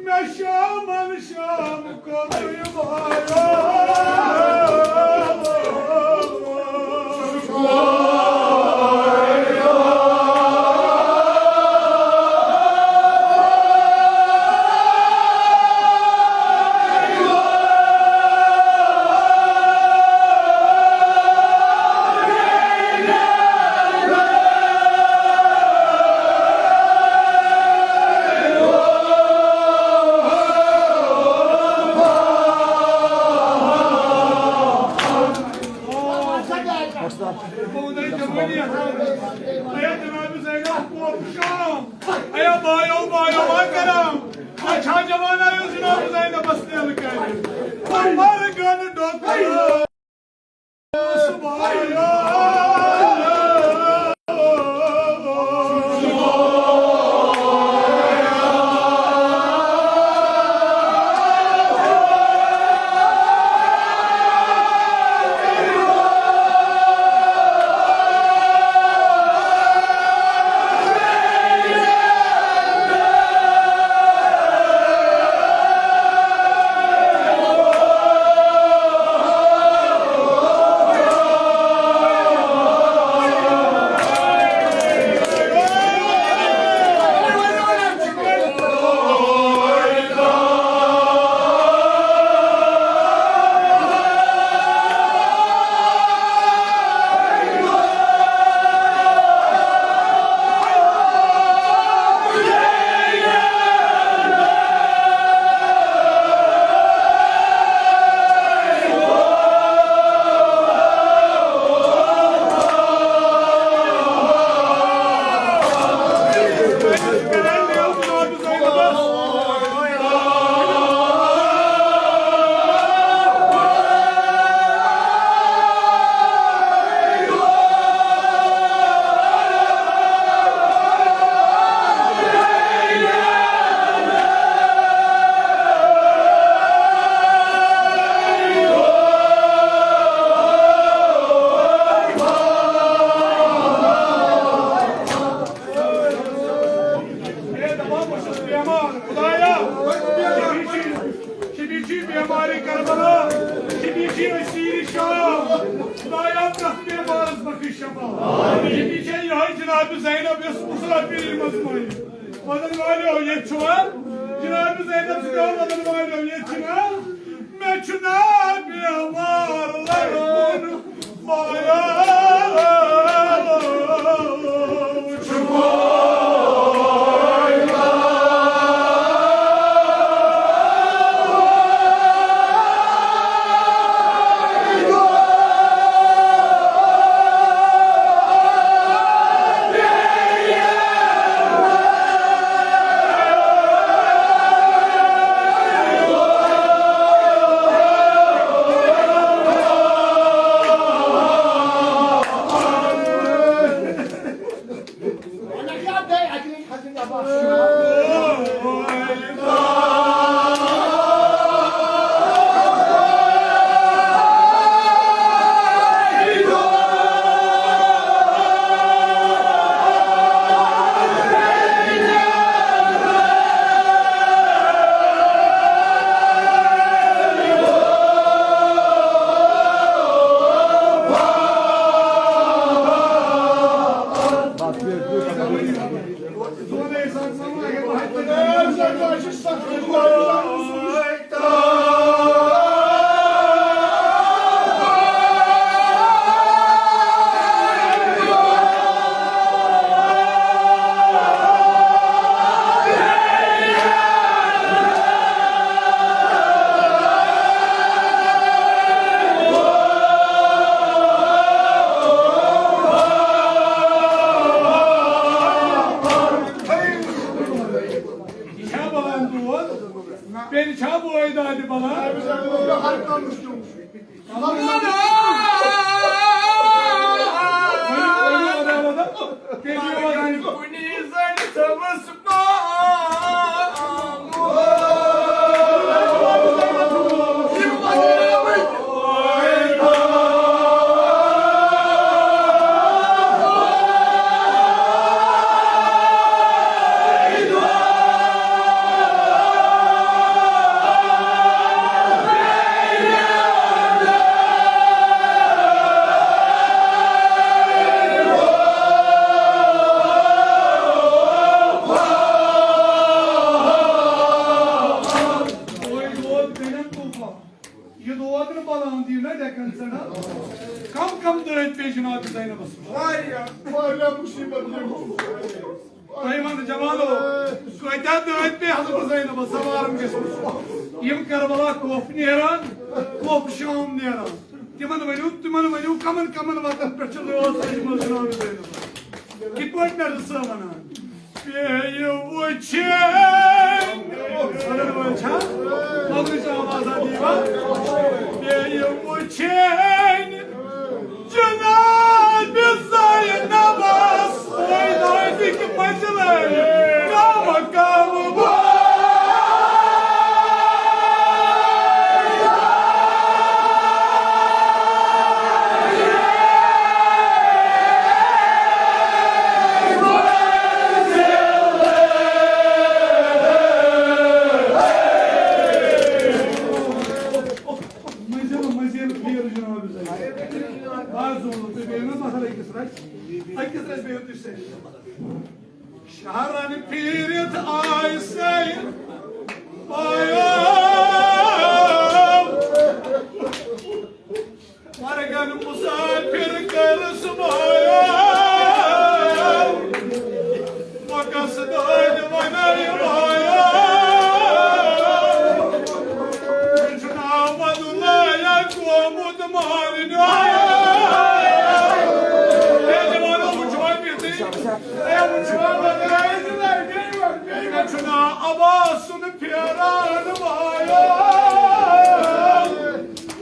مےٚ شامن شام کوٚرُے واریاہ۔ کرم، اچھا جوانا یُس جناب زینبس تیل کرِ۔ عمر گن ڈوکر۔ سبحان اللہ۔ ہے دپان بہٕ چھُس بیمار، خدایا، شفیع چھُ، شفیع چھُ بیمارِ کربلا، شفیع چھُ اسیرِ شام، خدایا، پرٛٮ۪تھ بیمارس بخش شفا۔ شفیع چھےٚ یِہوٚے جناب زینب، یۄس مصافری منٛز مۄیہِ۔ وَنَن والیو، ییٚتہِ چھُوا؟ جناب زینب چھُ پٮ۪وان وَنَن والیو، ییٚتہِ چھُنا؟ مےٚ چھُنا بیمار لگُن؟ یہِ چھا بلان دود؟ پیٚنہِ چھا بٲے دادِ بلان؟ یہِ دود نہٕ بلان دِیِو نہ ڈٮ۪کن ژٔنٛڈن۔ کم کم دٲدۍ پیٚیہِ جناب زینبس منٛز؟ واریاہ، واریاہ مُصیبت پیٚیہِ۔ تۄہہِ ونہٕ جوانو، کۭتیاہ دٲدۍ پیٚیہِ حضرت زینبس سوارن گٔژھمٕژ۔ یِم کربلا کوفہٕ نیران، کوفہٕ شام نیران۔ تِمن ؤنِو، تِمن ؤنِو، کمن کمن وتن پٮ۪ٹھ چھِ رٲژ لٔجمٕژ جناب زینبس؟ کِتھ پٲٹھۍ مےٚ رٕژ ونان؟ بیٚیہِ وٕچھِنۍ۔ مۄغلٕچ آواز آ دیٖوا۔ بیٚیہِ وٕچھِنۍ جناب زینبس۔ وۄنۍ ٲسۍ کہِ منزلے کم کم وٲتۍ۔ مٔنزِل، مٔنزِل پھیٖر جناب زینب۔ بس زونُن تُہۍ، بیٚیہِ نہ مثلاً أکِس رَژھِ، أکِس رَژھِ بیٚہِو تُہۍ سٲری۔ شہرن پھیٖرِتھ آے سید پایو۔ مرگن مسافر کٔرٕس بایو۔ وۄنۍ کس دٲدۍ ونے بایو۔ مےٚ چھُ ناو عبداللہ یا گوٚمُت مارنہِ۔ اے جوانو، وٕچھوا بِہتٕے؟ اے وٕچھوا بِہتٕے؟ مےٚ چھُ ناو عباس سُنٛد پھیران وایو۔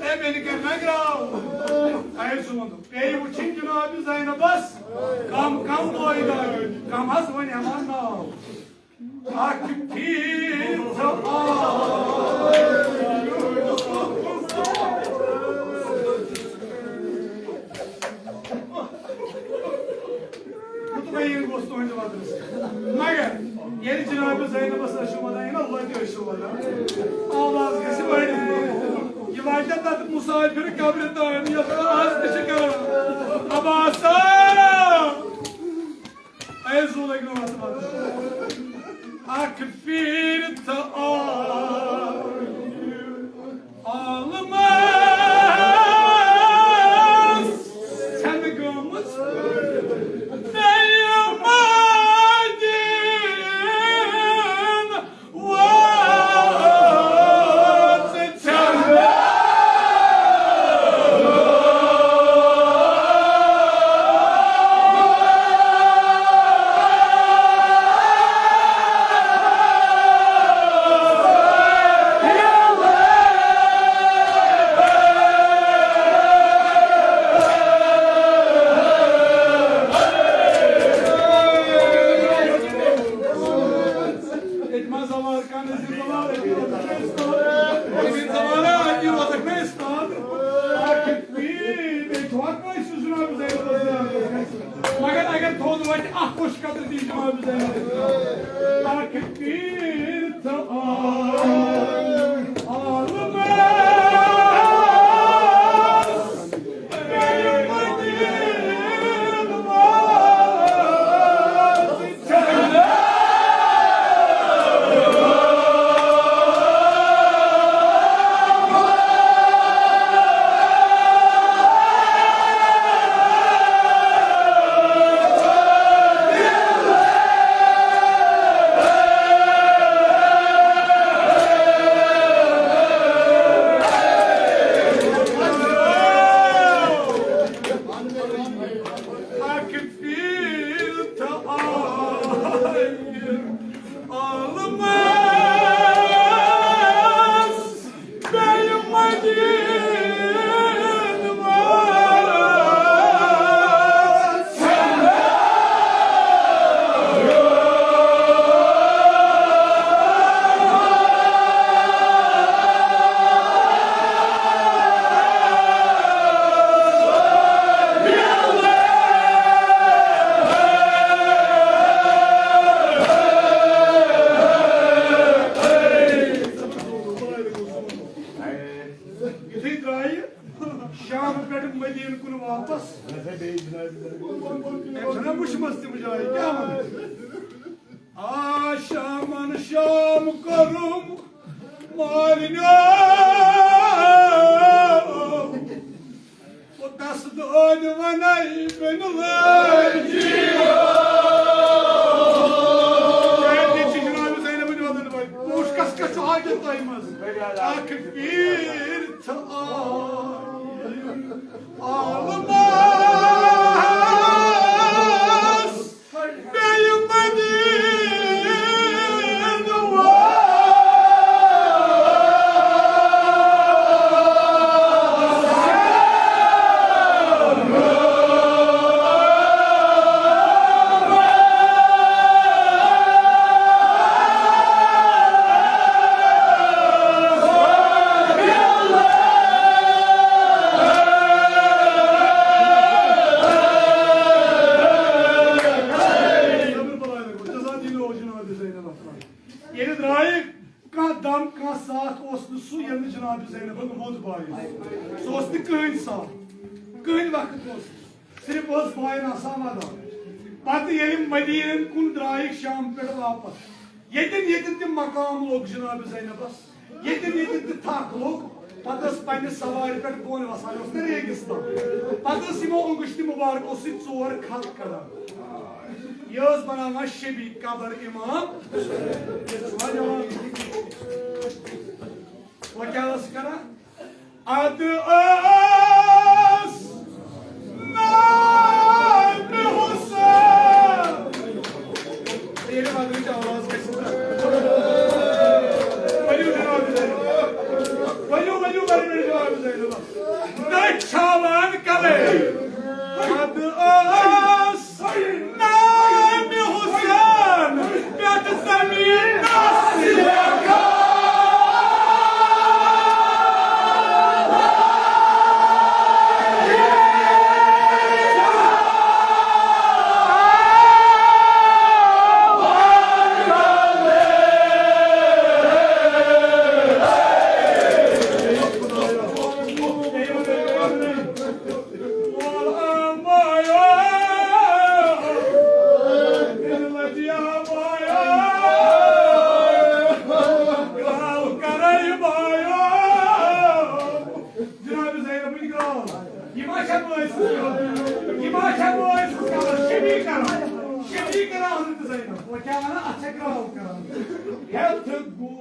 اے مےٚ نہٕ کَرِ نہ گراو۔ اے سون، بیٚیہِ وٕچھِنۍ جناب زینبس کم کم وٲیدٕ۔ کم حظ وۄنۍ ہٮ۪وان ناو۔ اکھ پھیٖر تہٕ آو۔ مطمئن گوٚژھ تُہنٛدِ وطنس۔ مگر ییٚلہِ جناب زینبس ٲسِو ونان، یہِ نہ لۄتہِ ٲسِو ونان، آواز گژھِ بڑٕنۍ۔ یہِ واتہِ تتھ مسافر قبرِ تام، یتھ آز تہِ چھِ کران۔ عباسا! اے زو لگنو اتھ منٛز۔ اکھ پھیٖر تہٕ آو عالمس چھنہٕ گٔمٕژ بیٚیہِ مدیٖنہٕ۔ ییٚتہِ ما زوال کانٛہہ نذیٖر زوال، أتی روزَکھ نہٕ أسۍ تور۔ أتی زوال، أتی روزَکھ نہٕ أسۍ تور۔ آخر پی، بیٚیہِ چھُوا کٲنٛسہِ جناب زینبَس زیارت گژھِ؟ مگر اگر تھوٚد وَتہِ اَکھ کوٚش قطرٕ دی جناب زینبَس۔ آخر پی تہٕ آ، عالمَس۔ اکھ پھیٖر تہٕ آیہِ عالمس بیٚیہِ مدیٖنہٕ منٛز۔ یُتھُے درٛایہِ شام پٮ۪ٹھ مدیٖنہٕ کُن واپس، أمۍ چھَنا وٕچھمَژ تِم جایہِ، کیٛاہ وَنہٕ؟ آ شامن شام کوٚرُم مالِنیو، او دست دٲدۍ ونے بن لٲگِو۔ کیٛازِ ییٚتہِ چھِ جناب زینبٕنۍ وَنان وٲلۍ، پوٗچھ کس کس چھُ حاجت تۄہہِ منٛز؟ اکھ پھیٖر تہٕ آیہِ عالمس۔ بیٚیہِ مدیٖنہٕ ییٚلہِ درٛایہِ، کانٛہہ دم، کانٛہہ ساتھ اوس نہٕ سُہ، ییٚلہِ نہٕ جناب زینبن ووٚد بایِس۔ سُہ اوس نہٕ کٕہٕنۍ ساتھ، کٕہٕنۍ وقت اوس نہٕ۔ صرف اوس بایَن آسان ودان۔ پتہٕ ییٚلہِ مدیٖنہٕ کُن درٛایہِ شام پٮ۪ٹھ واپس، ییٚتٮ۪ن ییٚتٮ۪ن تہِ مقام لوٚگ جناب زینبس، ییٚتٮ۪ن ییٚتٮ۪ن تہِ تھکھ لوٚگ، پتہٕ ٲس پننہِ سوارِ پٮ۪ٹھ بۄن وسان، یہِ اوس نہٕ ریگستان۔ پتہٕ ٲس یِمو انگشتہِ مبارکو سۭتۍ ژور خط کڑان۔ یہِ ٲس بناوان شبیہِ قبر امام حسین۔ یہِ چھُ وۄنۍ جواب۔ وۄنۍ کیٛاہ ٲس کران؟ ادٕ ٲس نامِ حسین۔ ییٚلہِ مغربٕچ آواز گژھِ نا۔ ؤلِو جناب زینب۔ ؤلِو، ؤلِو، ؤلِو جناب زینب۔ نہ چھاوان کلے۔ ادٕ ٲس نامِ حسین پٮ۪ٹھ زمینس لیکھان۔ جناب زینبٕنۍ گرٛاو۔ یہِ ما چھےٚ وٲرۍسٕز کَران؟ یہِ ما چھےٚ وٲرۍسٕز کَران؟ شبیہِ کَران۔ شبیہِ کَران حضرت زینب۔ وۄنۍ کیٛاہ وَنان؟ اَتھ چھےٚ گرٛاو کَران۔ ہٮ۪تھ گوٚو۔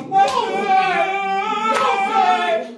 امامت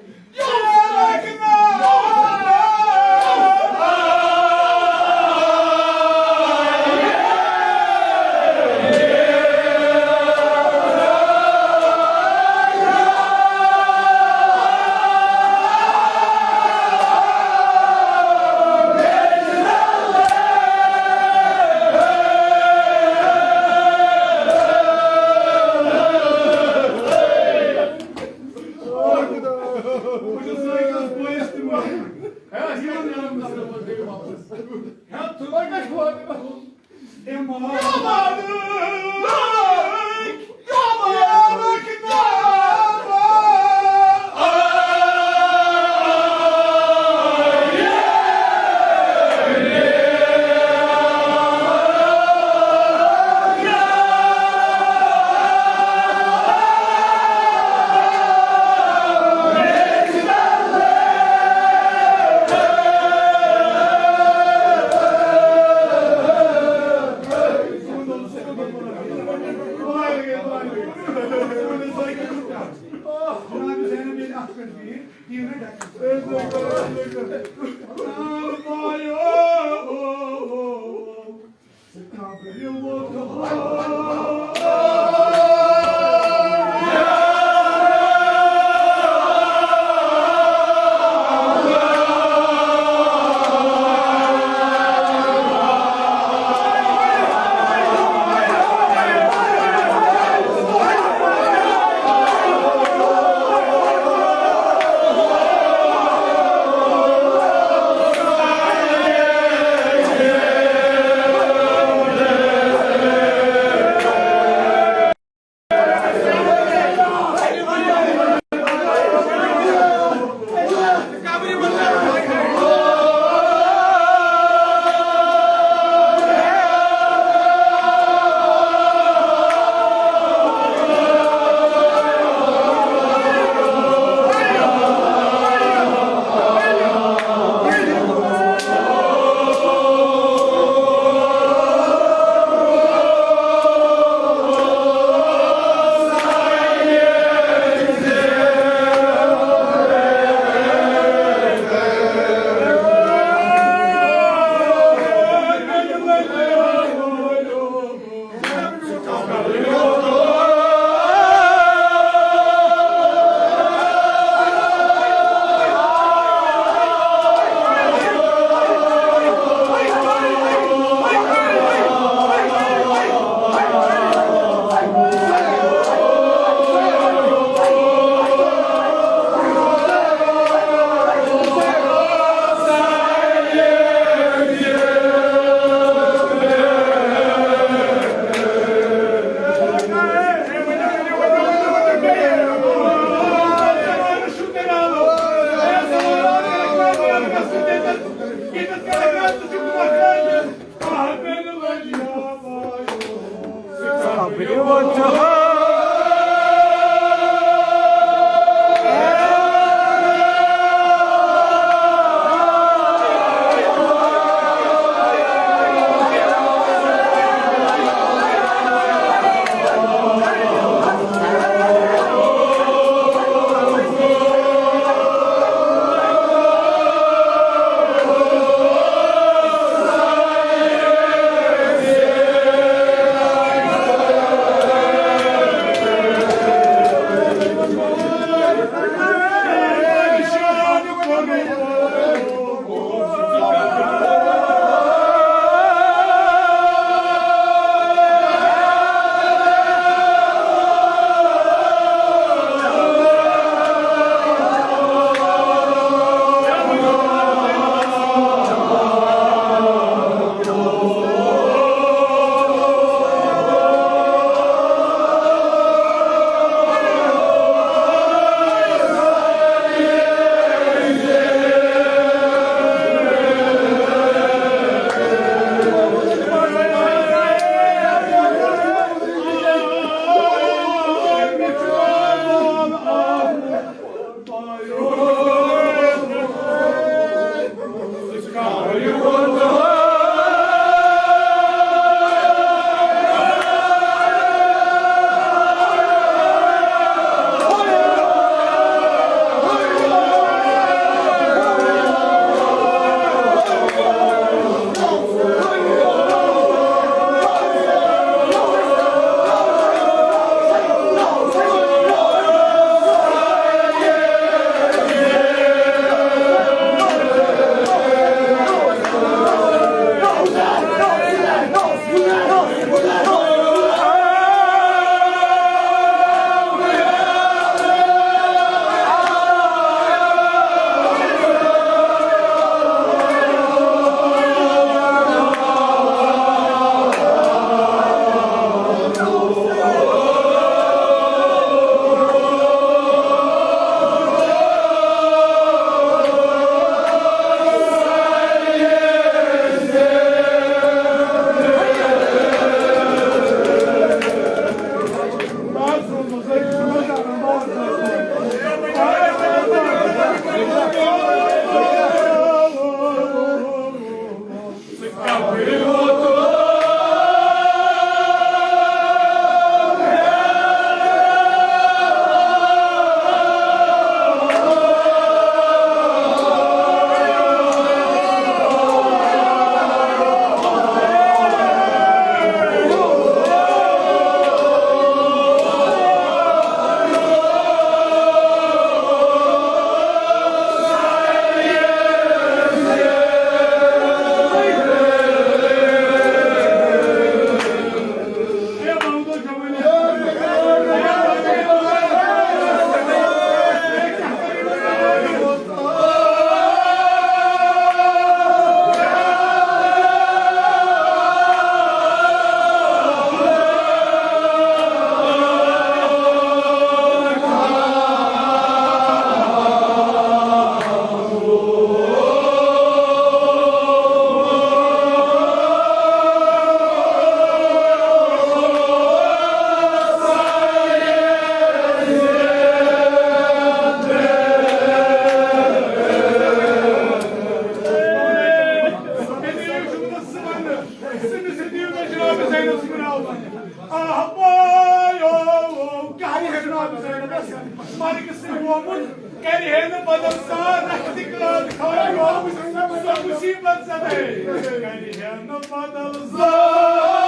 مرگہِ سۭتۍ گومُت، کرِ ہے نہٕ بدل زانٛہہ رکھتہِ قٲد خانہٕ گومُت، سۄ مُصیٖبت زدہ ہے۔ کرِ ہے نہٕ بدل زانٛہہ۔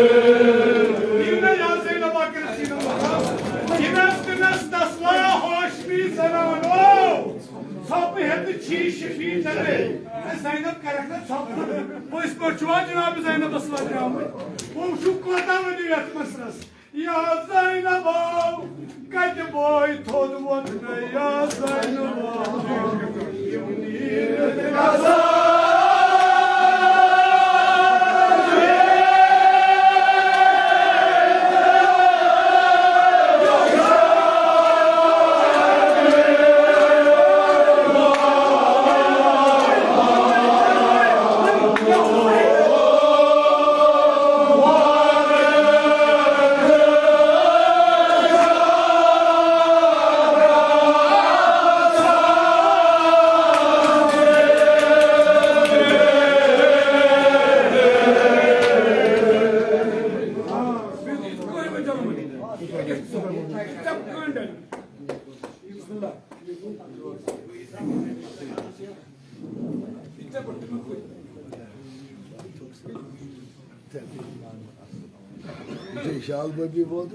یہِ نہ یہِ آسہِ نہٕ بکر سیٖنَس منٛز۔ یہِ نہ ٲس تٔمِس تسلا ہاشمی زنان۔ او! ژھۄپہٕ ہٮ۪تھ چھی شفیع نظرے۔ اے زینب کرکھ نہ ژھۄپہٕ۔ پٔزۍ پٲٹھۍ چھُوا جناب زینبس وۄتھ درٛامٕتۍ؟ وۄنۍ وٕچھِو کوتاہ ؤنِو یتھ مسلس۔ یا زینب آو کتہِ بوے تھوٚد وۄتھنَے؟ یا زینب آو یِم نیٖرِتھ گژھان۔ شال ببی ووت۔